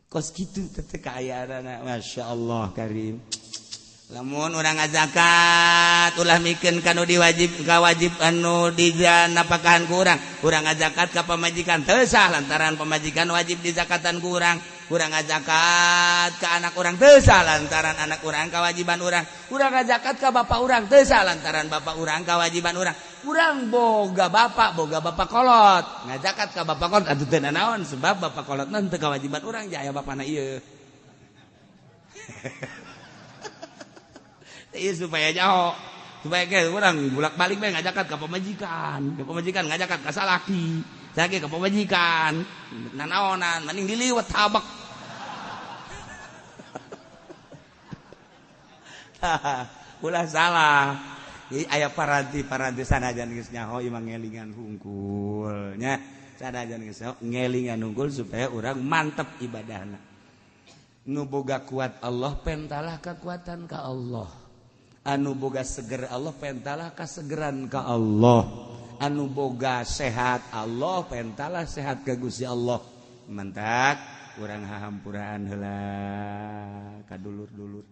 Kos kitu teh kaayaan masyaallah karim. Lamun urang ngazakat ulah mikeun kanu diwajib ka wajib anu dijanapakahan ku urang. Urang ngazakat ka pamajikan teu sah lantaran pamajikan wajib dizakatan ku urang. Urang ngazakat ka anak urang teu sah lantaran anak urang kawajiban urang. Urang ngazakat ka bapak urang teu sah lantaran bapak urang kawajiban urang. Urang boga bapak, boga bapak kolot, ngajakat ka bapak kolot atuh teu nanaon, sebab bapak kolot mah teu kewajiban urang, aya bapana ieu. Ieu supaya nyaho, supaya ke urang bolak-balik bae ngajakat ka pamajikan, ka pamajikan ngajakat ka salaki, salaki ka pamajikan, nanaonan mending diliwet habek. Ulah salah. Jadi aya paranti-paranti sanajan geus nyaho imah ngelingan hungkul nya, sanajan geus nyaho ngelingan hungkul supaya urang mantep ibadahna. Nu boga kuat Allah pentalah kekuatan ka Allah, anu boga seger Allah pentalah kasegeran ka Allah, anu boga sehat Allah pentalah sehat ka Gusti Allah. Mantak urang hahampuraan heula ka dulur-dulur,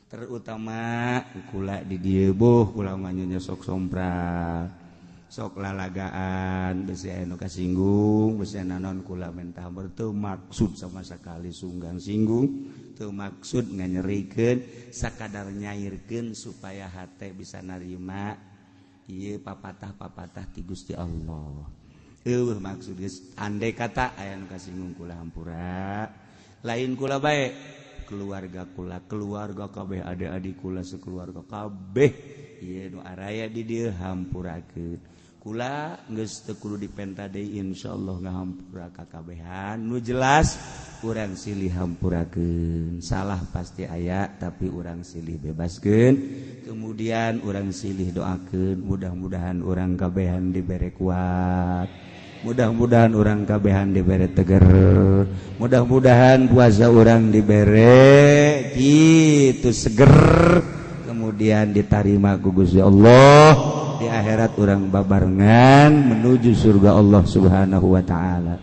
terutama kula di dieu boh kula mah nya sok sompral, sok lalagaan, besi aya nu kasinggung, besi nanon kula mentah teu maksud sama sekali sunggang singgung, teu maksud nganyerikeun, sakadar nyairkeun supaya hate bisa narima ieu papatah-papatah ti Gusti Allah. Eueuh maksud geus andai kata aya nu kasinggung kula hampura, lain kula bae, keluarga kula, keluarga kabeh, adik-adik kula sekeluarga kabeh ieu nu araya di dieu hampurakeun kula, geus teu kudu dipenta deui, insyaallah ngahampura ka kabehan. Nu jelas urang silih hampurakeun, salah pasti aya tapi urang silih bebaskeun, kemudian urang silih doakeun mudah-mudahan urang kabehan dibere kuat, mudah-mudahan urang kabehan dibere teger, mudah-mudahan puasa urang dibere gitu seger, kemudian diterima ku Gusti Allah, di akhirat urang babarengan menuju surga Allah Subhanahu wa taala.